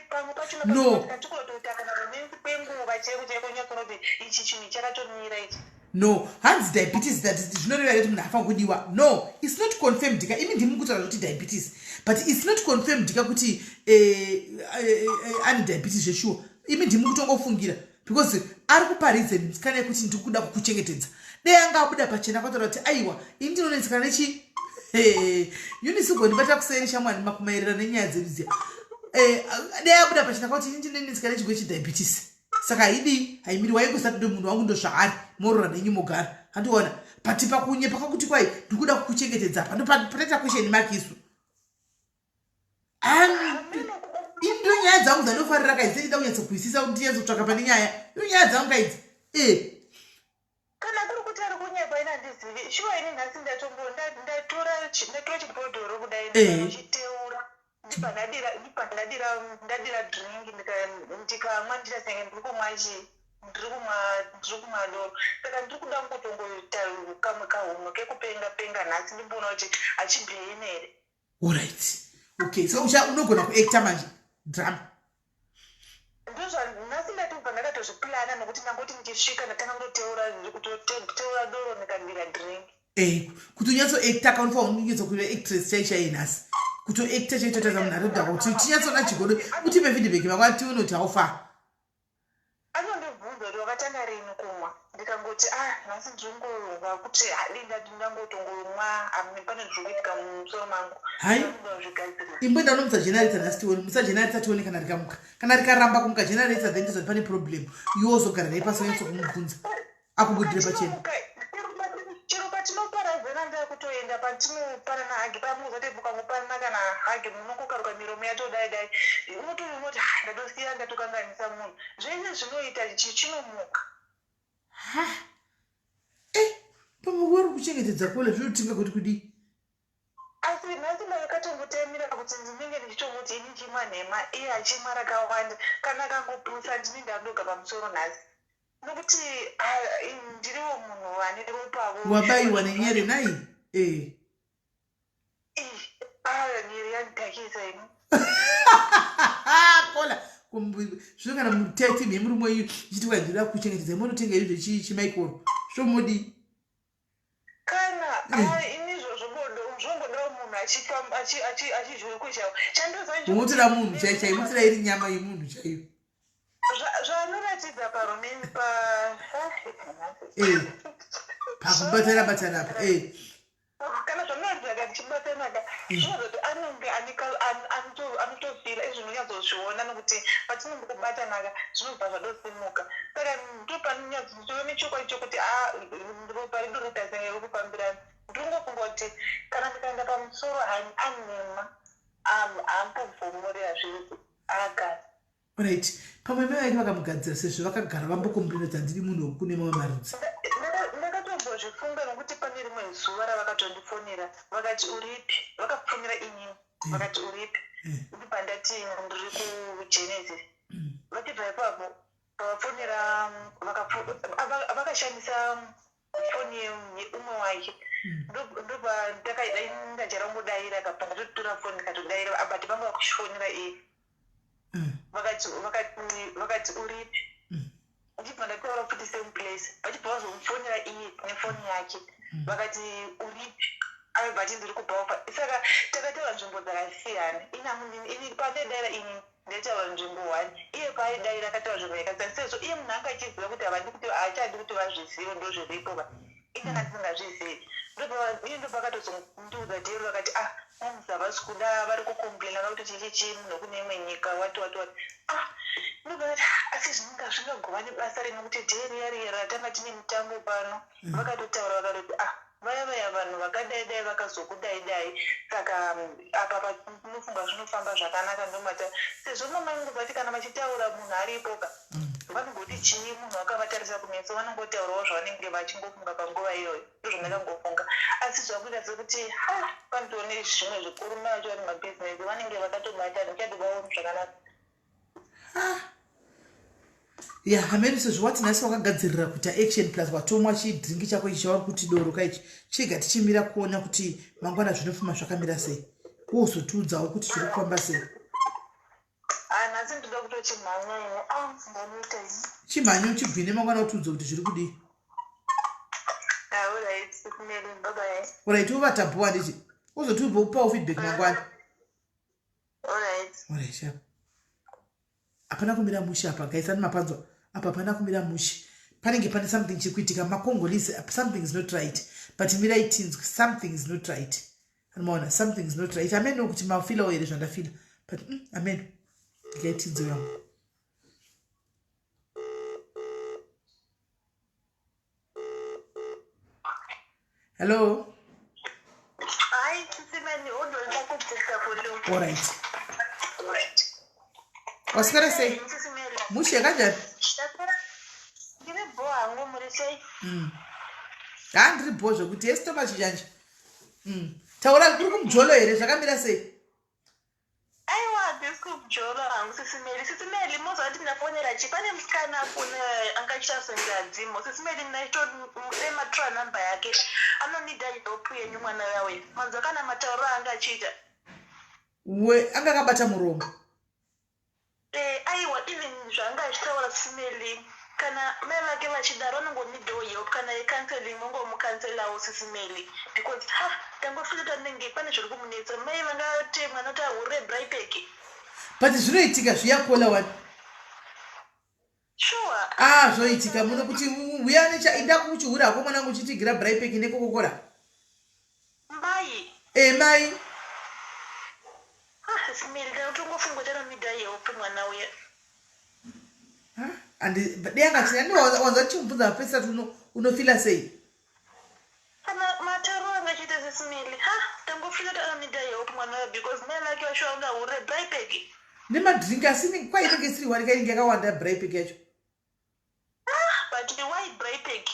pamwe pachona no tikutoita kana romance kwenguva chaiko chaiko unyatsoona kuti ichi chinhu chakatomira ichi. No hanzi diabetes that zvinoreva here kuti munhu afanira kudiwa no it's not confirmed ka imi ndimi kutaura kuti diabetes but it's not confirmed ka kuti eh, eh, eh, ane diabetes zveshuwa imi ndimi kutongofungira because ari kuparidza musikana yekuti ndiri kuda kukuchengetedza dei anga abuda pachena kwataura kuti aiwa ini ndinonetsekana nechi unisi ugondibata kuseri shamwani makumaererano nenyaya dzedu dziya eh, dei abuda pachena kwakuti ini ndinonetsekana nechigwe chediabetes saka haidii haimiri waingosati ndo munhu wangu ndozvaari morora nenyu mogara handiona but pakunyepa kwakuti kwai ndikuda kukuchengetedza apa ndopataita question mark isu ini ndo nyaya dzangu dzandofarira kaidzi ndida kunyatsokuisisa kuti ndinyatsotsvaka pane nyaya ndo nyaya dzangu kaidzi e kana kuri kuti ari kunyepa ini handizivi shuwa ini nhasi ndatombo ndatora ndatora chibhodhoro kudai ndichiteura ndibva ndadira ndibva ndadira ndadira drink ndikamwa ndiita senge ndiri kumwa chii ndiri kumwa ndiri kumwa doro saka ndiri kuda kungotongoita kamwe kahunhu kekupenga penga nhasi ndimboona kuti hachibheni here. Alright. Okay, so ucha unogona kuacta manje drama. Ndozvanhasi ndatobva ndakatozviplana nokuti ndangoti ndichisvika ndatanga kutoteura kutoteura doro ndikadira drink. Eh, kuti unyatso acta ka unofanira kunyatso kuva actress chai chai nhasi. Kuto acta chai totaza munhu atodhakwa kuti tinyatsoona chigodo utipe feedback vangwa tione kuti how far. Anondibvunza kuti wakatanga rini kumwa ndikangoti ah nhasi ndiri kuti hadi ndati ndangotongomwa pane zviri kuitika mumusoro mangu. Hai imboenda unomutsa generator nhasi tione mutsa generator tione kana rikamuka kana rikaramba kumuka generator then tozati pane problem iwe wozogara naye pasi wonyatso kumubvunza akubudire pachena. Chero patinoparadzana ndakutoenda patinopanana hagi paya munozoti mukangopanana kana hagi munongokaruka miromo yatodai dai unotoona kuti ah, ndatosiya ndatokanganisa munhu zvese zvinoita chinomuka. Ha eh pamwe uri kuchengetedza kole zvinotinga kuti kudii? Asi nhasi ndakatomutemera kuti ndinenge ndichitomuti ini ndimwa nhema iye achimwa rakawanda kana akangoputsa ndini ndandoga pamusoro nhasi nokuti ndiriwo munhu ane ropavo. Wabaiwa nenyere nhai? Eh. Nyere yandidhakisa ini. Kola zvino kana mutete memurume wenyu ichiti kwai ndinoda kuchengetedza monotenga izvi zvechimaikoro zvomodii? Kana eh. ini izvozvo bodo zvongodawo munhu achizvikwesha chandoziva unotora munhu chai chai unotora iri nyama yemunhu chaiyo zvaanoratidza paromeni pa eh. pakubatana batana apa eh. Kana zvanoratidza ka tichibatana ka mm. zvinozoti anenge anotofila izvi unonyatsozviona nokuti patinongokubatanaka zvinobva zvadosimuka saka ndopanonyatsotova nechokwadi chokuti a ah, ropa redu rinoita senge riri kufambirana ndinongofunga kuti kana ndikaenda pamusoro anema haambobvumuri hazviiti agara. Right pamwe mai vake vakamugadzira sezvo vakagara vambokomplaina kuti handidi munhu wekune mamwe marudzi. Ndakatombozvifunga nokuti pane rimwe zuva ravakatondifonera vakati uripi vakafonera inini eh. vakati uripi eh. ndibva ndati ndiri kugenesis mm. vachibva ipapo pavafonera vakashandisa foni yeumwe wake hmm. ndobva ndakaida ndakajaira kabva ndatotora foni ndikatodaira but vanga vakuchifonera iye hmm. vakati vakati uripi hmm. ndibva ndataura futi same place vachibva vazomufonera iye nefoni yake vakati uripi. Aibva ati ndiri kubva saka takataura nzvimbo dzakasiyana. Ini pandaidaira ini ndaitaura nzvimbo one, iye paaidaira akataura nzvimbo yakasiyana. Sezvo iye munhu anga achiziva kuti havadi kuti haachadi kuti vazvizive ndozviripo ba. Ini ndanga ndisingazvizivi. Iye ndopakatozondiudza dhero akati ah moms havasi kuda vari kucomplaina vakuti chii chii munhu wekune imwe nyika wati wati wati. Ah ndobva ndati ah asi zvinenge zvingagova nebasa rei nekuti dhee riya riya ratanga tine mutambo pano vakatotaura vakatoti ah Vaya vaya vanhu vakadai dai vakazokudai dai saka apa patinofunga zvinofamba zvakanaka ndomata sezvo mama vangu vati kana vachitaura munhu aripo ka vanongoti chii munhu akavatarisa kumeso vanongotaurawo zvavanenge vachingofunga panguva iyoyo ndozvandakangofunga asi zvakuita sekuti ha panotoo nezvimwe zvikuru mai vacho vari mabhizinesi vanenge vakatobata ndichatovaoni zvakanaka. Ya, hameno sezvo wati nhasi wakagadzirira kuita action plus watomwa chidrinki chako ichi chauri kuti doro ka ichi chega tichimira kuona kuti mangwana zvinofuma zvakamira sei wozotiudzawo kuti zviri kufamba sei. Ah, nhasi ndoda kutochimhanya ini. Ah, ndanoita ini. Chimhanya uchigwine mangwana utiudze kuti zviri kudii. Ah, alright, kumele, bye bye. Alright, wovata bho handiti uzotiupawo feedback mangwana. Alright, sharp. Hapana kumira mushe apa guys, ani mapanzwa apa hapana kumira mushe. Panenge pane something chiri kuitika makongolese something is not right. But mirai tinzwe something is not right. Anomaona something is not right. Ameno kuti mafilawo here zvandafila. But ameno. Ndingai tinzwe yangu. Hello. Hi, Sisimeni, hold on, ndakubvisa volume. All right. Waswera sei? Mushe kanjani? Ndiri bho hangu, muri sei? Ha, ndiri bho zvekuti yesi toma chijanja. Taura kuri kumujolo here zvakamira sei? Aiwa handisi kujolo hangu sisi Meli. Sisi Meli moziva kuti ndafonera chii? Pane musikana afona anga achiita senge hadzimo. Sisi Meli ndematura number yake. Anonida help yenyu mwana uya uya. Manzwa kana matauriro aanga achiita. We anga akabata muromo. Eh, aiwa even zvaanga achitaura sisi Meli kana mai vake vachidaro anongonidawo help kana yecounseling mongomucancelawo sisi Meli because ha tangofila kuti anenge pane zviri kumunetsa mai vangati mwana kuti ahurire braipeki. But zvinoitika zviya kola wani. Sure. Ah, zvoitika muno kuti uya necha ida kuchihura hako mwanangu uchitigira braipeki nekokokora. Mai. Eh, mai. Ah, sisi Meli ndakutongofunga kuti anonida help mwana uya. Andi dai anga achina ndi wanza chimubvunza mapesa kuti unofila sei. Kana matauriro anga achiita sisi Meli ha ndangofila kuti anonida help mwana uya because mai vake vacho vanga hure braipeki. Nemadrink asi kwa inenge isiri wani inenge yakawanda braipeki yacho. Ah, but why braipeki?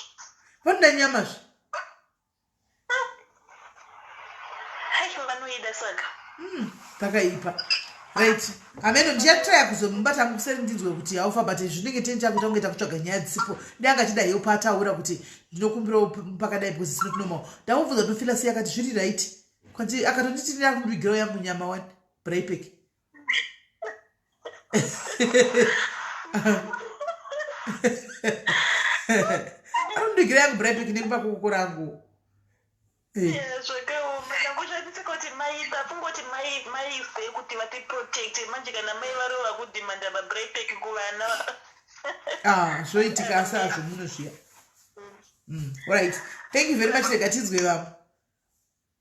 Vanoda nyama zve. Hai vanoida saka. Pakaipa. Right. Ameno ndichatraya kuzomubata kuseri ndinzwe kuti haufa but zvinenge teni chakuita kunge takutsvaga nyaya dzisipo. Dai anga achida help ataura kuti ndinokumbirawo pakadai because it's not normal. Ndamubvunza kuti unofila sei akati zviri right. Kwanzi akatonditi ndakundivigirawo yangu nyama wani braipeki. Anondigira yangu braipeki nekupa kuko rangu. Zvakaoma ndangoshandisa kuti mai tafungoti mai mai sei kuti vatiprotect manje kana mai varova kudhimanda mabraipeki kuvana. Ah, zvoitika asi azvo muno zviya. Alright. Thank you very much rega tinzwe vamwe.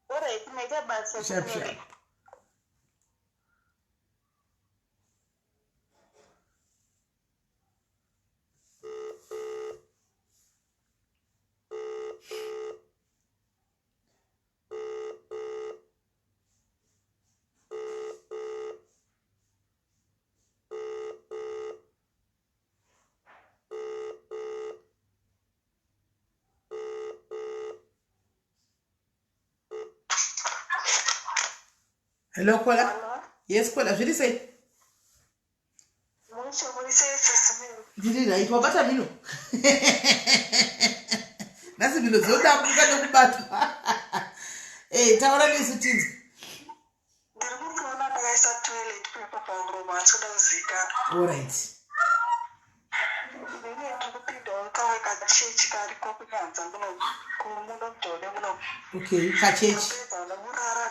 Alright, maita basa. Sharp, sharp. Hello, Kola. Hello? Yes, Kola. Zviri sei? Mushe, muri sei sisi Mary? Ndiri right. Wabata mhino? Nhasi mhino dzodambuka nekubatwa. Eh, taura nesu tinzwe. Ndiri kutoona ndakaisa toilet paper pamuromo asi kuda kuzivikanwa. All right. Inini ndiri kupindawo kamwe kachechi kariko kunyanza kuno. Muno muJoni muno. Okay, pachechi. Ndapedza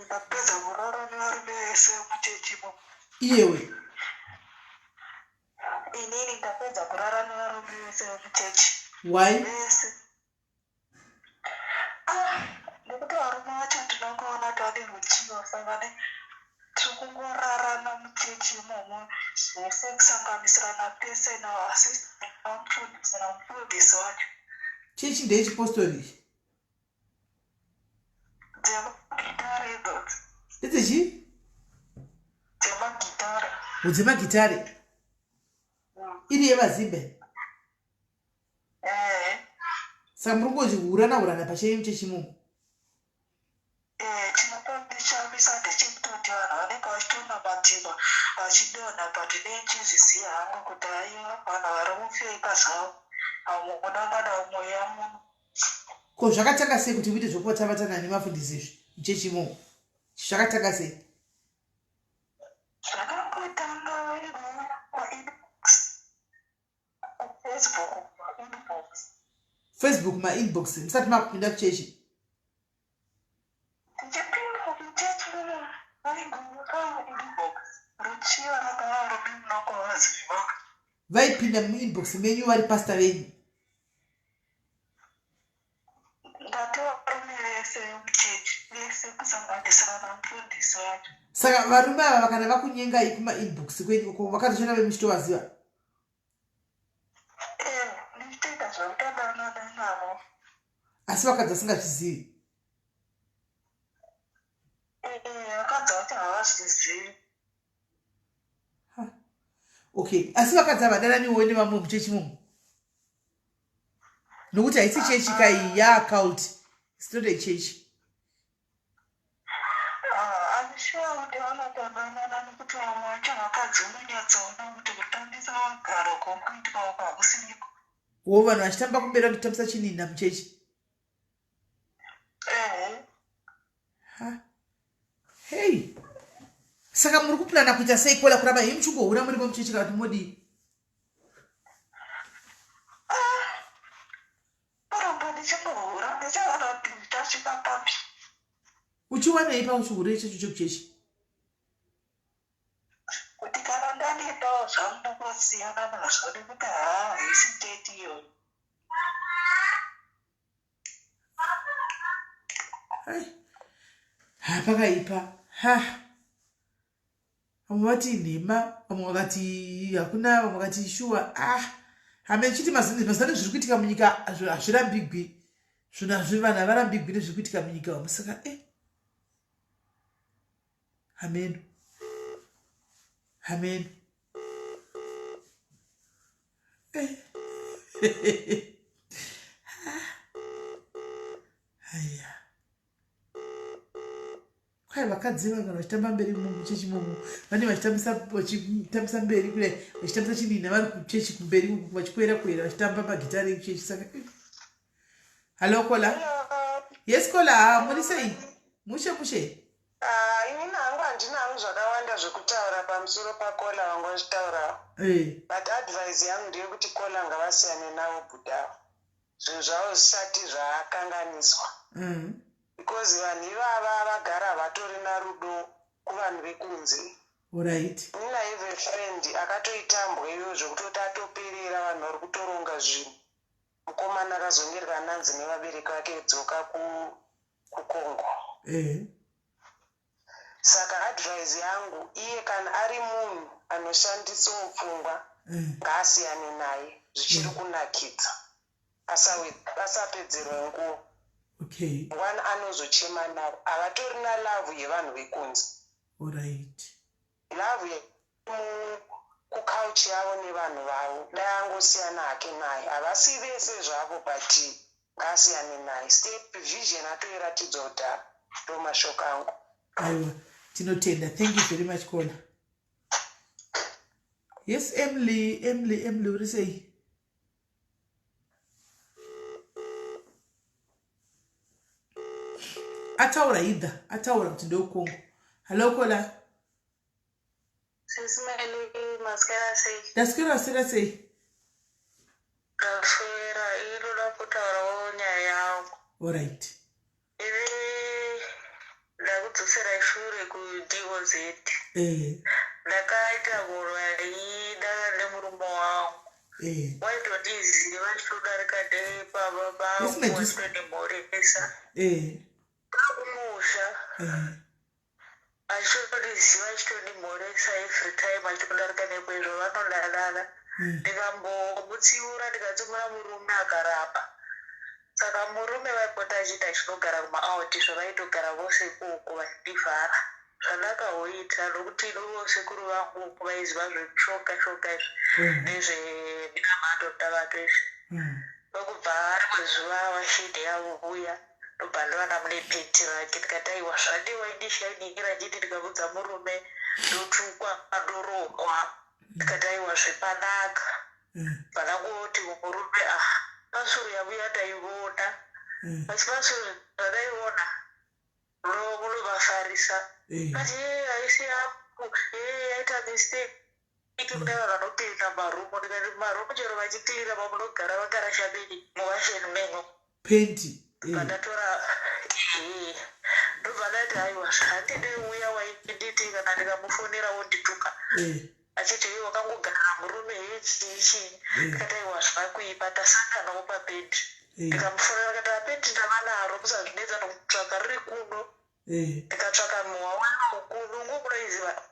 ndapedza kurara nevarume vese muchechi imo. Iyewe. Inini ndapedza kurara nevarume vese vemuchechi. Why? Vese. Ah, nekuti varume vacho ndinongoona kuti vane ruchiva saka ne tiri kungorarana muchechi imomo zvese kusanganisirana pese naasistamufundisi namufundisi wacho. Chechi ndeyechipostori iyi. Dzemagitare idzodzo. Ndedzechii? Dzemagitare. Dzemagitare. Iri yevazimbe. Eh. Saka muri kungoti hurana hurana pachenyu chechimomo. Eh, chinotondishamisa ndechekutoti vanhu vanenge vachitonamatirwa vachidonha but ndinechizviziva hangu kuti haiwa vanhu vari kufeka zvavo hamuna kana mweya muno. Ko zvakatanga sei kuti muite zvekuvatana nemafundisi izvi muchechi imomo? Zvakatanga sei? Zvakangotanga Facebook inbox. Facebook mainbox musati makupinda kuchechi. Tichipinda kuchechi vaingomuka inbox ruchiva rakavarume munokovaziva. Vaipinda muinbox menyu vari pastor venyu. Ndati varume vese vemuchechi vese kusanganisira namufundisi wacho. Saka varume ava kana vakunyengai kumainbox kwenyu uko vakatoshanda vemuchitovaziva? Eh, ndichitoita zvekutodanana navo. Asi vakadzi vasingazvizivi? Eh, vakadzi vacho havazvizivi. Okay, asi vakadzi havadananiwo nevamwe muchechi imomo? Nokuti haisi chechi ka iyi yaacult. It's not a church. Ah, I'm sure kuti vanotodanana nekuti vamwe vacho vakadzi unonyatsoona kuti kutambisa magaro kokuitwa uko hakusiriko. Wo vanhu vachitamba kumberi vanotambisa chinina muchechi. Ehe. Ha. Hey. Saka muri kuplana kuita sei kola kuramba henyu muchingohura murimo muchechi kana kuti modii? Ah, kuramba ndichingohura ndichaona kuti ndichasvika papi. Uchiwanei pauchihure ichecho chekuchechi? Kuti kana ndanetawo zvangu ndongosiyana nazvo nekuti haa haisi date iyoyo. Ha, pakaipa. Ha. Vamwe vati inhema, vamwe vakati hakuna, vamwe vakati shuwa. Ah. Hame chiti mazano zviri kuitika munyika hazvirambigwi. Zvinhu hazvi vanhu havarambigwi nezviri kuitika munyika umu saka eh. Hameno. Hameno. Eh. Haya. Kwai vakadzi vanhu kana vachitamba mberi muchechi imomo vane vachitambisa vachitambisa mberi kudai vachitambisa chinina vari kuchechi kumberi uku vachikwera kwera vachitamba magitare ekuchechi saka eh. Hallo kola. Yes kola, muri sei? Mushe mushe. Ah, inini hangu handina hangu zvakawanda zvekutaura pamusoro pakola vanga vachitaura Eh. but advice yangu ndeyekuti kola ngavasiyane navo bhudavo zvinhu zvavo zvisati zvakanganiswa Because vanhu ivava vagara havatorina rudo kuvanhu vekunze. Horait. Inini I have a friend akatoitambwa iyoyo zvekutoti atoperera vanhu vari kutoronga zvinhu. Mukomana akazongerwa ananzi nevabereki vake dzoka ku kuCongo. Eh. Saka advice yangu iye kana ari munhu anoshandisawo pfungwa ngaasiyane naye zvichiri kunakidza. Asapedzerwe nguva. Okay. Mangwana anozochema navo. Havatorina love yevanhu vekunze. Alright. Love kucouch yavo nevanhu vavo. Dai angosiyana hake naye. Havasi vese zvavo but ngaasiyane naye. Step vision atoiratidzwa kudhara. Ndomashoko angu. Aiwa, tinotenda. Thank you very much caller. Yes, Emily, Emily, Emily, uri sei? Ataura either, ataura kuti ndewekongo. Hello caller. Sisi Meli, maswera sei? Ndaswera sera sei? Ndaswera, inoda kutaurawo nyaya yangu. Alright. Ini ndakudzoserai shure kuDOZ. Eh. Ndakaita mhoro yaida nemurume wangu. Eh. Waitondiziva chitodarika nepaba Yes, pangu Medusa. wachitondimhoresa. Eh. Pakumusha. Eh. Achitondiziva achitondimhoresa every time achitodarika nepo izvo vanodanana. Ndikambomutsiura ndikatsiura murume akaramba. Saka murume vaipota achiita achinogara kumaout izvo vaitogara vose ikoko vachindivhara. Zvandakahoita nokuti ivo sekuru vangu vaiziva zvemishonga shonga izvi nezveminamato ndavato izvi. Ndokubva rimwe zuva washeni yauya ndobva ndawana mune penti rake ndikati aiwa zvandiwa indishainira nditi ndikabudza murume ndotukwa ndorohwa ndikati aiwa zvepanaka bva ndangoti kumurume ah pasuru yavuya ndaiona asi pasuru zvandaiona munovafarisa but yee haisi yangu yee yaita mistake Iki kune vanhu vanocleana maroom ndikati maroom chero vachicleana mamunogara vakarasha mini muwasheni menyu penti eh. Pandatora eh, ndobva ndati aiwa handidi uya wainditi kana ndikamufonera wondituka eh. Achiti iwe wakangogara murume hee chii chii eh. Ndikati aiwa zvina kuipa tasanganawo pabhedhi eh. Ndikamufonera akati apedhi ndava naro musazvinetsa nokutsvaka riri kuno eh. Ndikatsvaka muwa wanungu nungu munoiziva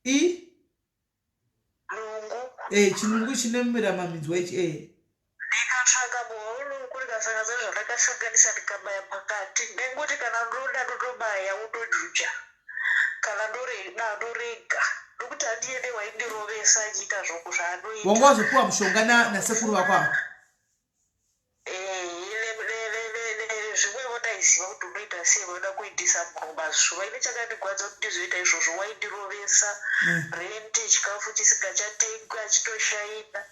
I Nungu. Eh, chinungu chine miramamidzwa ichi eh. Ndikatsvaka muwa wenungu ndikasanganisa zvandakasanganisa ndikabaya pakati ndengoti kana ndoda ndotobaya wotojuja kana ndorega ndorega nokuti handiende waindirovesa achiita zvoko zvaanoita. Wanga wazopiwa mushonga nasekuru vako ava? Zvimwevo ndaiziva kuti unoita sei vanoda kuitisa munhu mazuva ini chakandigwadza kuti ndizoita izvozvo waindirovesa rent chikafu chisingachatengwi achitoshaina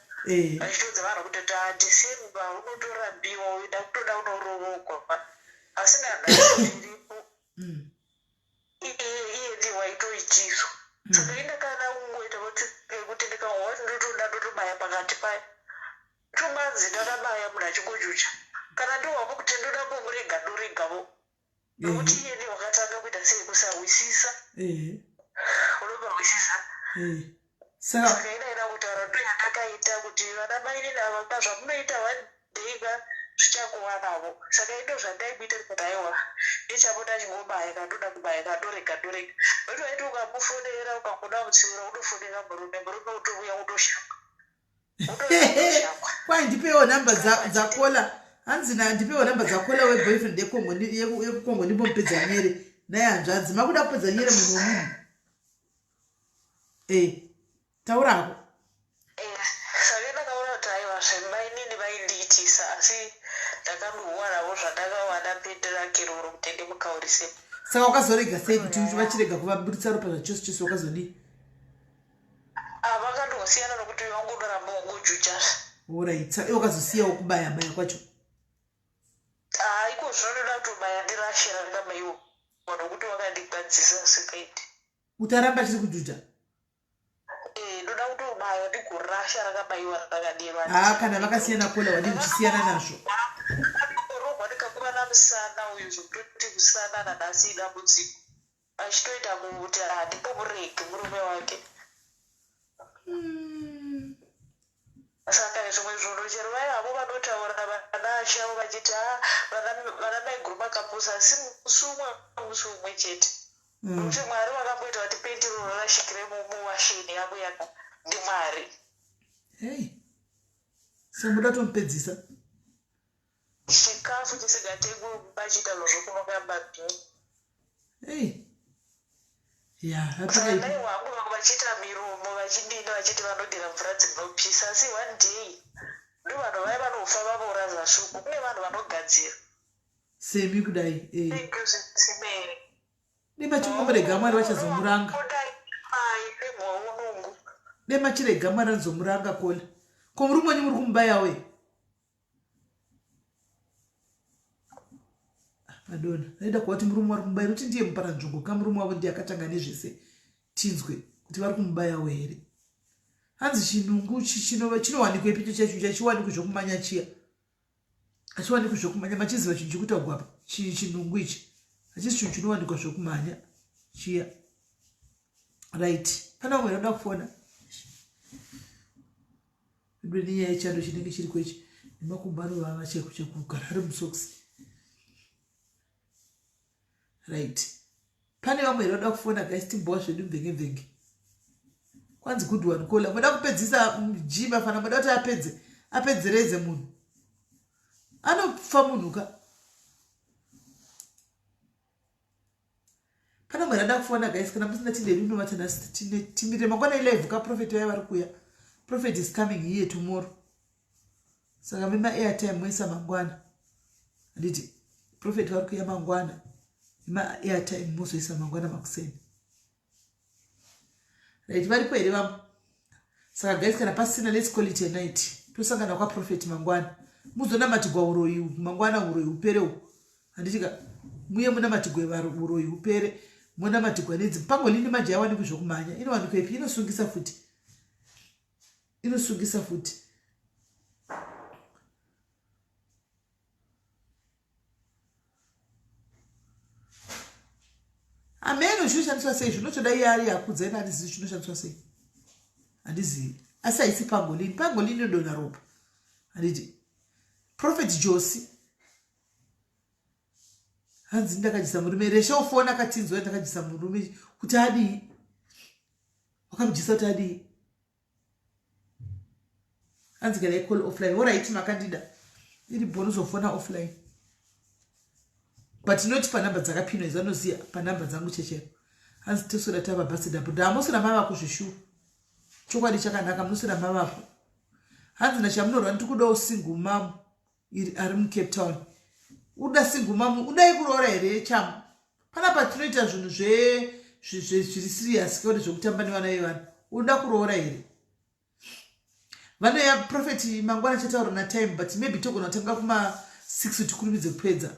achitoudza vanhu kuti taDecember unotorambiwa uida kutoda unorovogwa asi nanhasi zviripo iye ndiye waitoitiswa saka ini ndakada kungoita kuti ndikahwa kuti ndotoda ndotobaya pakati paya Tumanzi ndakabaya munhu achingojuja kana ndohwavo kuti ndoda kumurega ndoregavo nokuti iye ndiye wakatanga kuita sei kusahwisisa unobahwisisa saka ina ida kutaura ndo yandakaita kuti vana mainini ava ka zvamunoita one day ka zvichakuwanavo saka indo zvandaimuita ndikati aiwa ndichapota achingobaya kana ndoda kubaya kana ndorega ndorega nokuti waiti ukamufonera ukangoda kumutsiura unofonera murume murume utouya utoshama Kwai ndipewo nhamba dzakola hanzi na ndipewo nhamba dzakola weboyfriend yekongo yekukongo ndimbomupedza nyere naye hanzvadzi makuda kupedza nyere munhu wemunhu e taurako eh, saka ndakaona kuti aiwa zvemainini vaindiitisa asi ndakandowanavo zvandakawana pende rake roro kuti ndimukaurise saka wakazorega sei kuti vachirega kuvaburitsa ropa zvachose chose wakazodii Ah, vakandosiyana nokuti wangu unoramba wangojuja. Alright, saka iwe wakazosiyawo kubaya baya kwacho? Ah, iko zvino ndoda kutobaya ndirashe randakabaiwa nokuti wakandigwadzisa zvisingaiti. Kuti aramba achiri kujuja? Eh, ndoda kutobaya ndigorasha rakabaiwa rakadero. Ah, kana vakasiyana kola wadii uchisiyana nazvo? Ndakangorohwa ndikakuvara musana uyu zvekutoti musana nanhasi idambudziko. Achitoita kuti handimbomuregi murume wake. Saka zvimwe zvinhu chero vaya havo vanotaura vana ashe avo vachiti ha vana maiguru makapusa asi musi umwe musi umwe chete. Nokuti Mwari vakamboita kuti pendi iroro rasvikire muwasheni yangu yaka ndiMwari. Hey. Saka muda tomupedzisa. Chikafu chisingatengwi pachiita zvokunonga mabhini. Hey. Ya, hapana. Mai wangu vangu vachiita miromo vachidini vachiti vanodira mvura dzinopisa asi one day ndovanhu vaya vanofa vavora zashuku kune vanhu vanogadzira. Semi kudai. Eh. Thank you Simeri. Dema chingomurega Mwari vachazomuranga. Dema chirega Mwari anozomuranga kola. Ko murume wenyu muri kumubaya we? Madonna aida kuva kuti murume vari kumubaya nokuti ndiye muparanzvongo ka murume wavo ndiye akatanga nezvese tinzwe kuti vari kumubayawo here hanzi chinungu chinowanikwepi icho chacho chachiwanikwi zvokumanya chiya. Hachiwanikwi zvekumhanya machiziva chinhu chekutaugwa apa chinungu ichi hachisi chinhu chinowanikwa zvekumhanya chiya. Right, pane vamwe vanoda kufona vedu nenyaya yechando chinenge chiri kwechi nemakumbo anovava cheko chekugara ari musoksi. Right, pane vamwe here vanoda kufona guys? Timbowa zvedu mvenge mvenge. Kwanzi good one caller. Moda kupedzisa G bafana, moda kuti apedze apedzeredze munhu anofa munhu ka. Pane mwe rada kufona guys, kana musina tinderi unovata nhasi timirire mangwana ilive ka. Prophet vaya vari kuya, prophet is coming here tomorrow, saka mema airtime moisa mangwana handiti? Prophet vari kuya mangwana, mema airtime mozoisa mangwana makuseni. Right, varipo here vamwe? Saka guys, kana pasina, let's call it a night. Tosangana kwaprofet mangwana, muzonamatigwa uroyi mangwana, uroyi upere uku handitika? Muye munamatigwe uroyi upere, munamatigwa nedzi pangolini manje yawanikwi zvokumhanya. Inowanikwa ipi? Inosungisa futi, inosungisa futi. Ameno zvinoshandiswa sei, zvinotoda iye ari akudza ina. Handizivi zvinoshandiswa sei, handizivi, asi haisi pangolini. Pangolini inodonha ropa handiti? Prophet Josi hanzi ndakajisa murume reshe ofona akatinzwa ndakajisa murume kuti adii? Wakamujisa kuti adii? Hanzi can I call offline? Alright, makandida iri bho, uzofona offline, but not panhamba dzakapinwa idzo, anoziva panhamba dzangu chechero. Hanzi toswera tava bhasidhapo dhamuswera mavako zveshuwa, chokwadi chakanaka, munoswera mavapo. Hanzi nachamunorwa ndiri kudawo single mom iri ari muCape Town. Uda single mom, udai kuroora here chamu? Panapa tinoita zvinhu zviri serious kwete zvekutamba nevana vevanhu. Unoda kuroora here? Vanoya prophet mangwana chataura natime, but maybe togona kutanga kuma 6 tikurumidze kupedza.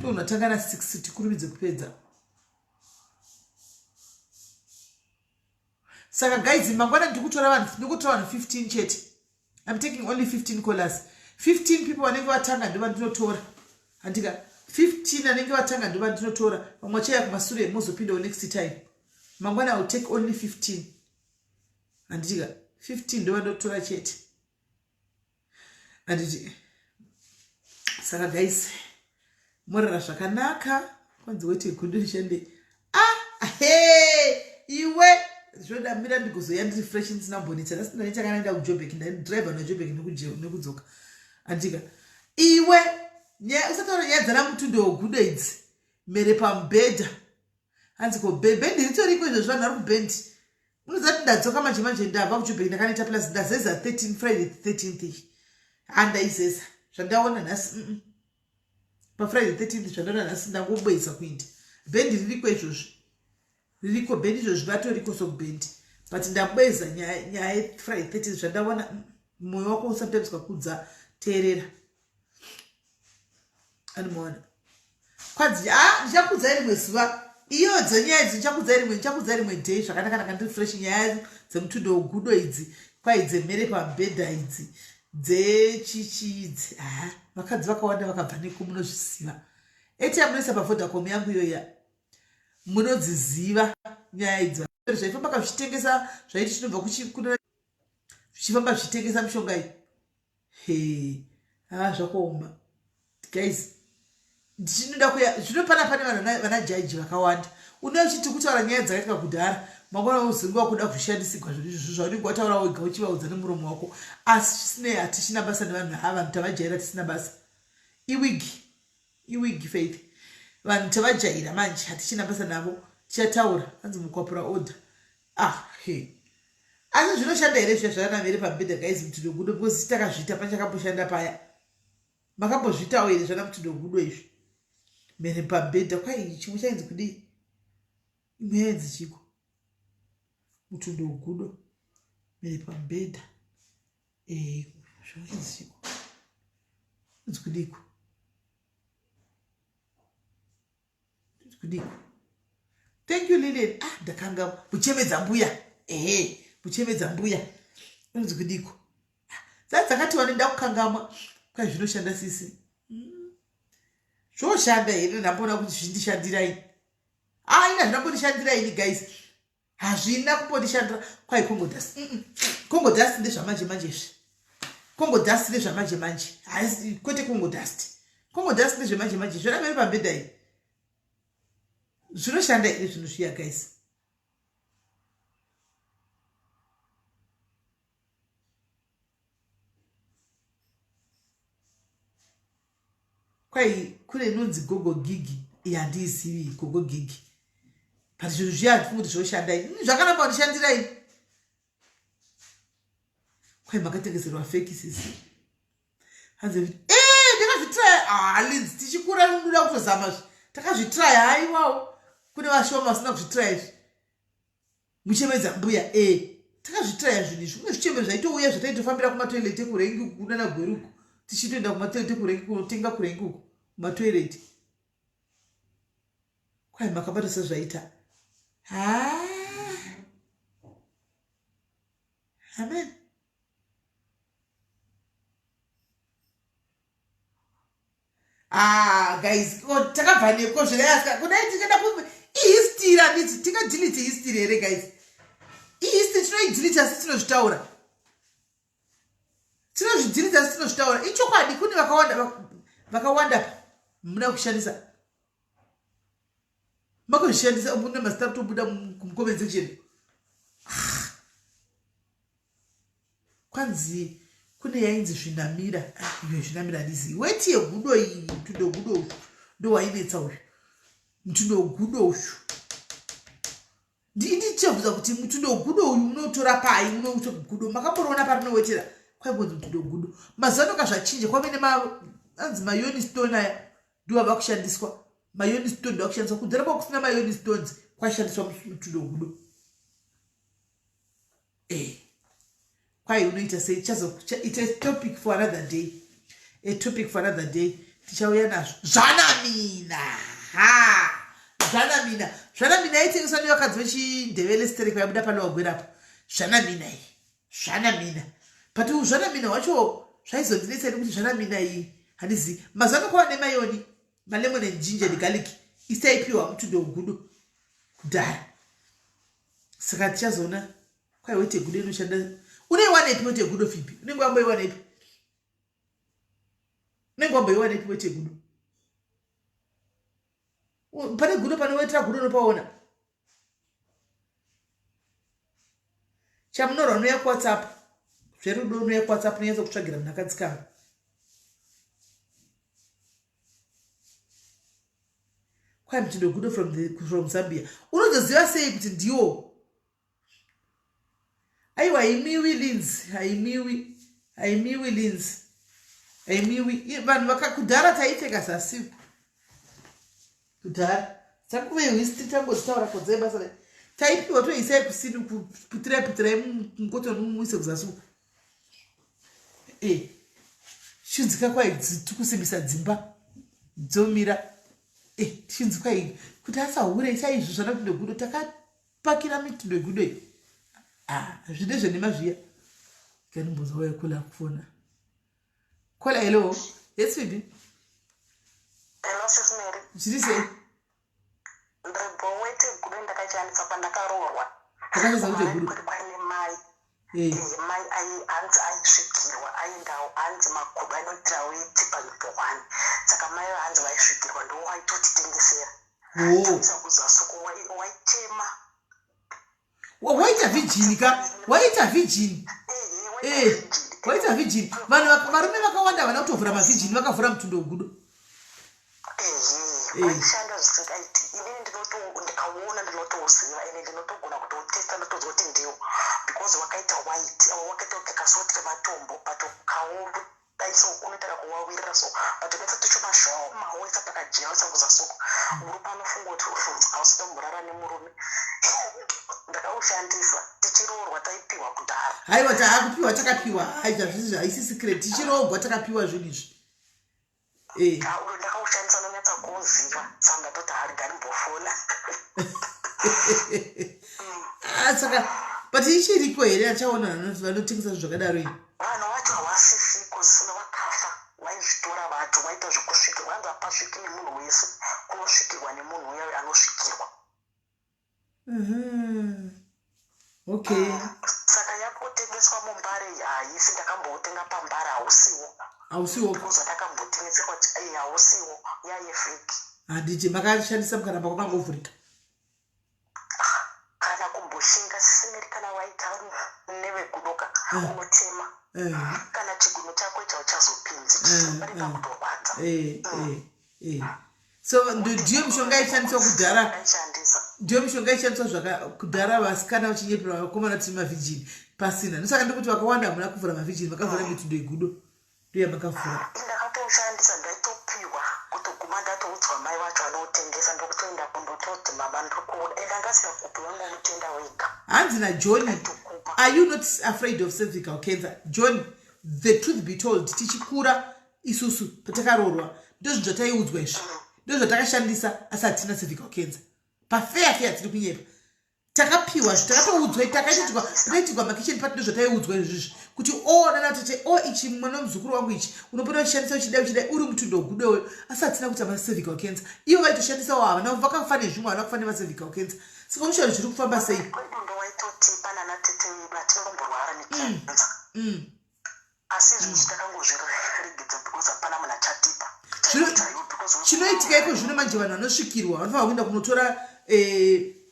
Togona kutanga na 6 tikurumidze kupedza. Saka guys, mangwana ndiri kutora vanhu, ndiri kutora vanhu 15 chete. I'm taking only 15 callers, 15 people vanenge vatanga ndo vandinotora handika? 15 vanenge vatanga ndo vandinotora, vamwe vachauya kumasure, mozopindawo next time. Mangwana I will take only 15 handitika? 15 ndo vandotora chete handiti? Saka guys, morara zvakanaka. Kwanzi weti gundo rishande. Ah, he iwe, zvoda mira ndikuzoya ndiri fresh, ndisina mbonetsa nhasi. Ndane chakanaenda kuJobek, ndadriver naJobek nekudzoka andika. Iwe nyaya usataura nyaya dzana mutundo wegudo idzi, mhere pamubhedha. Hanzi ko bhendi ritoriko izvozvo, vanhu vari kubhendi. Unoziva kuti ndadzoka manje manje, ndabva kuJobek, ndakanoita plus ndazeza 13, Friday 13th handaizeza zvandaona nhasi. PaFriday 13th zvandaona nhasi, ndangobweza kuinda bhendi ririko izvozvi, ririko bhendi izvozvi, vatoriko sokubhendi, but ndabweza nyaya yeFriday 13 zvandaona. Mwoyo wako sometimes kakudza, teerera anomaona. Kwanzi a ndichakudzai rimwe zuva iyo dzenyaya idzi, ndichakudzai rimwe, ndichakudzai rimwe day zvakanaka naka ndiri fresh. Nyaya dzemutundo wegudo idzi, kwai dzemhere pamubhedha idzi, dzechichi idzi, ha vakadzi vakawanda vakabva neko, munozviziva. Airtime munoisa paVodacom yangu iyoya, munodziziva nyaya idzi. Zvaifamba kazvichitengesa, zvaiti zvinobva kuna zvichifamba zvichitengesa mishonga iyi. He ha zvakaoma guys, ndinoda kuya zvino pana pane vanhu vana jaiji vakawanda. Unouya uchiti kutaura nyaya dzakaitika kudhara, mangwana uzenge wakuda kuzvishandisigwa zvinhu izvozvo zvaunenge wataura wega uchivaudza nemuromo wako. Asi zvisinei, hatichina basa nevanhu ava, vanhu tavajaira, tisina basa. Iwigi iwigi Faith, vanhu tavajaira manje, hatichina basa navo, tichataura. Hanzi mukwapura order. Ah he, asi zvinoshanda here zviya zvana vere pamubhedha guys, mutudogudo? Because takazviita pachakamboshanda paya. Makambozviitawo here zvana mutudogudo izvi, mhere pamubhedha? Kwai chimwe chainzi kudii? Imwe yainzi chiko? Mutundo wegudo, mhere pamubhedha, zvainzi chiko? Inzi kudiko? Kudiko? Thank you, Lilian. Ah, ndakanga muchemedza mbuya. Ehe, muchemedza mbuya inonzi kudiko? Dzaa dzakati wane, ndakukangamwa. Kwai zvinoshanda sisi. Zvoshanda here ndamboona kuti zvindishandirai. Ah, ina zvinombondishandira ini guys. Hazvina kumbondishandira. Kwai Congo dust. Congo dust ndezvamanje manje izvi. Congo dust ndezvamanje manje. Haisi kwete Congo dust. Congo dust ndezvemanje manje. Zvona veri pambedha iyi. Zvinoshanda here zvinhu zviya guys? Kwai kune inonzi gogo gigi iyi handiizivi gogo gigi but zvinhu zviya handifungi kuti zvoshanda ini zvakanaka kundishandira ini kwai makatengeserwa feki sisi hanzi eh, ndakazvitraya ah, linzi tichikura unoda kutozama zvi takazvitraya haiwawo kune vashoma vasina kuzvitraya izvi muchemedza mbuya e eh, takazvitraya zvinhu izvi kune zvichembere zvaitouya zvataitofambira kumatoilet ekurengi uku kunana gweru uku tichitoenda kumatoilet ekurengi kunotenga kurengi uku kumatoilet kwai makabata sezvaita ha amen Ah, guys, oh, takabva neko zvirayasika kudai tikada ku ihistory handiti tingadelete history here guys ihistory tinoidelete asi tinozvitaura tinozvidelete asi tinozvitaura ichokwadi kune vakawanda vakawanda muna kushandisa makuzvishandisa mune mazita kutobuda mucomment section ah. Kwanzi kune yainzi zvinamira ah, iyo zvinamira handizivi weti yegudo iyi mutundo wegudo uyu ndowainetsa uyu mutundo wegudo uyu ndichebvunza kuti mutundo wegudo uyu munotora pai munouto gudo makamboriona parinowetera kwaingonzi mutundo wegudo mazuva ano kazvachinja kwave nemaanzi mayoni stone aya ndiwo ava kushandiswa mayoni stone ndiwo akushandiswa kudhara kwakusina mayoni stones kwaishandiswa mutundo wegudo Eh. Kwai unoita sei chazo it's a topic for another day. A topic for another day. Tichauya nazvo. Zvanamina. Ha. Zvanamina. Zvanamina yaitengeswa nevakadzi vechindevele sterek vaibuda palowa gwerapo. Zvanamina iyi. Zvanamina. But zvanamina wacho zvaizondinetsa ini kuti zvanamina iyi handizivi. Mazuva ano kwava nemayoni, malemon and ginger and garlic. Isaipiwa mutundo wegudo kudhara. Saka tichazoona kwai wete gudo inoshanda unoiwanepi wete gudo fibi unenge wamboiwanepi unenge wamboiwanepi wete gudo pane gudo panowetera gudo unopaona chamunorwa unouya kuwhatsapp zverudo unouya kuwhatsapp unonyatsa kutsvagira munhu akadzikama Kwai mutindo gudo from, the, from Zambia. Unozoziva sei kuti ndiwo? Aiwa haimiwi Linz, haimiwi. Haimiwi Linz. Haimiwi. Vanhu vakakudhara taipfeka zasi. Kudhara. Takuve history tangotaura kodzai basa re. Taipiwa toisai kusini kuputirai putirai mukotoni muise kuzasi uku. Eh. Chinzika kwai tikusimbisa dzimba dzomira. Eh, tichinzwa iyi kuti asahure chaizvo zvana mitindo gudo takapakira mitindo gudo iyi. Ah, zvine zvenhema zviya. Kanimbonzwa waya kola kufona. Kola hello. Yes baby. Hello sis Mary. Zviri sei? Ndiri bhowete gudo ndakachandisa pandakaroorwa. Wakachandisa kuti gudo? Kwaine mai. Eh. Mai ai hanzi aisvikirwa aendawo hanzi makudo anoitira weti panzvimbo one. Saka mai hanzi vaisvikirwa ndiwo waitotitengesera. Oh. Saka kuzasi uko waichema. Waita virgin ka? Waita virgin. Eh, waita virgin. Vanhu varume vakawanda havana kutovhura mavirgin vakavhura mutundo wegudo. Ehe, waishanda zvisingaiti. Inini ndinoto ndikaona ndinotouziva ende ndinotogona kutoutesta ndotonzwa kuti ndiwo because wakaita white or wakaita kunge kasoti kematombo but ukaudai so unoita kakuwawirira so but ukaisa tushoma shoma woisa pakajira woisa kuzasi uko murume anofunga kuti hausi tomborara nemurume. Ndakaushandisa tichiroorwa taipiwa kudhara. Haiwa taakupiwa takapiwa hayi zvazvisi haisi secret tichiroogwa takapiwa zvinhu izvi. Eh. Ah, uyo ndakaushandisa ndonyatsa kuuziva saka ndatoti hari garimbofona. Ah, saka but ichiriko here achaona vanotengesa zvinhu zvakadaro iyi Vanhu vacho havasisiko sina vakafa. anosvikirwa. Okay. Saka yakutengeswa muMbare haisi, ndakamboutenga paMbare, hausiwo. Hausiwo. Because ndakambotengeserwa kuti ei, hausiwo, yaye fake. Handiti makashandisa mukaramba kwakangovhurika? Kana kumboshinga simiri, kana waita nevegudoka unotema kana chiguno chako icho hauchazopinzi, pari pakutorwadza. So ndiyo mishonga ishandiswa kudhara. Aishandisa. Ndiyo mishonga ishandiswa zvaka kudhara, vasikana vachinyepera vakomana tiri mavirgin pasina. Ndosaka ndikuti vakawanda hamuna kuvhura mavirgin, makavhura mitundo yegudo, ndiyo yamakavhura. Ndakatoshandisa, ndaitopiwa kutoguma ndatoudzwa mai vacho vanoutengesa, ndokutoenda kundototi, "Mama, ndiri kuuda," ende angasina kupi, vangomutenda wega. Hanzi naJohn, Aitokupa. "Are you not afraid of cervical cancer?" John, the truth be told, tichikura isusu patakaroorwa, ndozvinhu zvataiudzwa izvi, ndo zvatakashandisa, asi hatina cervical cancer. Pafeya feya tiri kunyepa. Takapiwa, takatoudzwa, takaitirwa, takaitirwa makitchen party. Ndo zvataiudzwa izvizvi kuti o nana tete, o ichi mwana wemuzukuru wangu ichi unopota uchishandisa, uchidai, uchidai, uri mutundo wegudoyo, asi hatina kuita macervical cancer. Ivo vaitoshandisawo, havana, vakafa nezvimwe, havana kufa nemacervical cancer. Saka unoshauri zviri kufamba sei? Kwedu ndowaitotipa nana tete vedu, hatina kumborwara necancer. Asi izvozvi takangozviregedza because hapana munhu achatipa. Chaiwo because Chinoitika iko zvino manje, vanhu vanosvikirwa vanofanira kuenda kunotora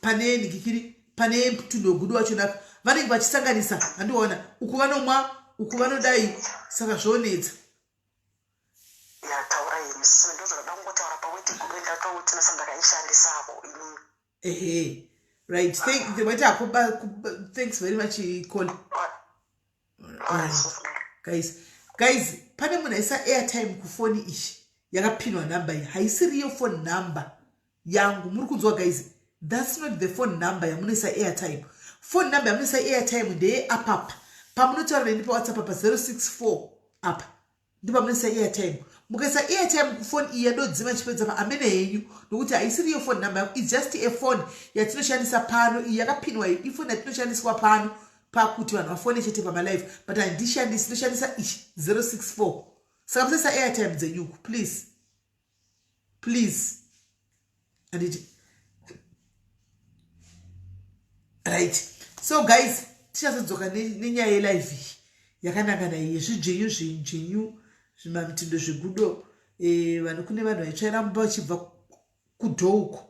pane nigikiri, pane mutundo wegudo wachonaka vanenge vachisanganisa, handiona uku vanomwa, uku vanodai, saka zvonetsa. Yataura ini sisi, ndozvakada kungotaura paweti gudo, ndatoutina sandakaishandisavo inini. Ehe, right, thank waita hako, thanks very much, Cole. Guys, guys, pane munhu aisa airtime kufoni iyi yakapinwa nhamba iyi, haisiriyo phone number yangu. Muri kunzwa guys? That's not the phone number yamunoisa airtime. Phone number yamunoisa airtime ndeye apapa pamunotaura neni paWhatsApp apa, 064 apa, ndipo pamunoisa airtime. Mukaisa airtime kufoni iyi yadodzima chipedza pa amene henyu, nokuti haisiriyo phone number yangu. It's just a phone yatinoshandisa pano. Iyi yakapinwa iyi ifoni yatinoshandiswa pano pakuti vanhu vafone chete pamalive, but handishandisi, ndoshandisa ichi 064. Saka musaisa airtime dzenyuku, please, please, handiti? Right, so guys, tichazodzoka nenyaya yelive iyi yakanaka naiyi yezvidzvinyu, zvinzvinyu, zvimamitindo zvegudo. Vanhu, kune vanhu vaitsvaira mumba vachibva kudhouko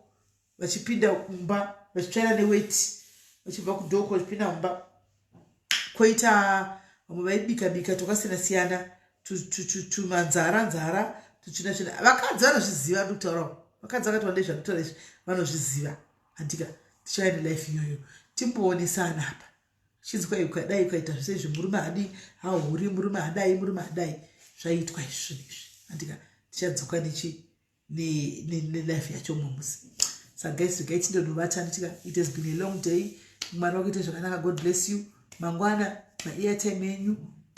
vachipinda mumba, vachitsvaira neweti vachibva kudhouko vachipinda mumba. Kwoita vamwe vaibika bika twakasiyana siyana, tumanzara nzara, tutsvina tsvina. Vakadzi vanozviziva, ndikutaurawo vakadzi vakati wandei zvandikutaura izvi, vanozviziva, handika? Tichauya nelife iyoyo, timboonesana apa chinzwa ukadai ukaita zvese izvi, murume hadii, hahuri, murume hadai, murume hadai, zvaiitwa izvi zvinhu izvi, handika? Tichadzoka nechi nelife yacho mumwe musi. Saka guys, regai tindonovata, nditika it has been a long day. Mwari wakuite zvakanaka. God bless you. Mangwana maairtime enyu,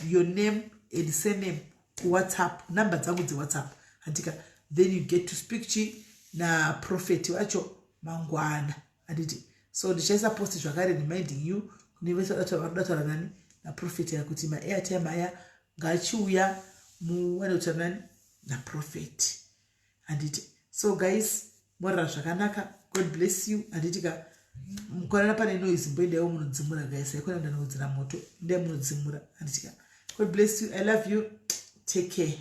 your name and surname kuWhatsApp, number dzangu dzeWhatsApp, handika? Then you get to speak chi naprofeti wacho mangwana, handiti? So ndichaisa post zvakare reminding you kune vese vanoda taura nani naprofeti aya kuti maairtime aya ngaachiuya muwane kutaura nani naprofeti, handiti? So guys, morara zvakanaka. God bless you, handiti ka? Mukanana pane noise, mboendaiwo munodzimura guys, haikona ndanowedzera moto, endai munodzimura, handiti ka? God bless you, I love you, take care.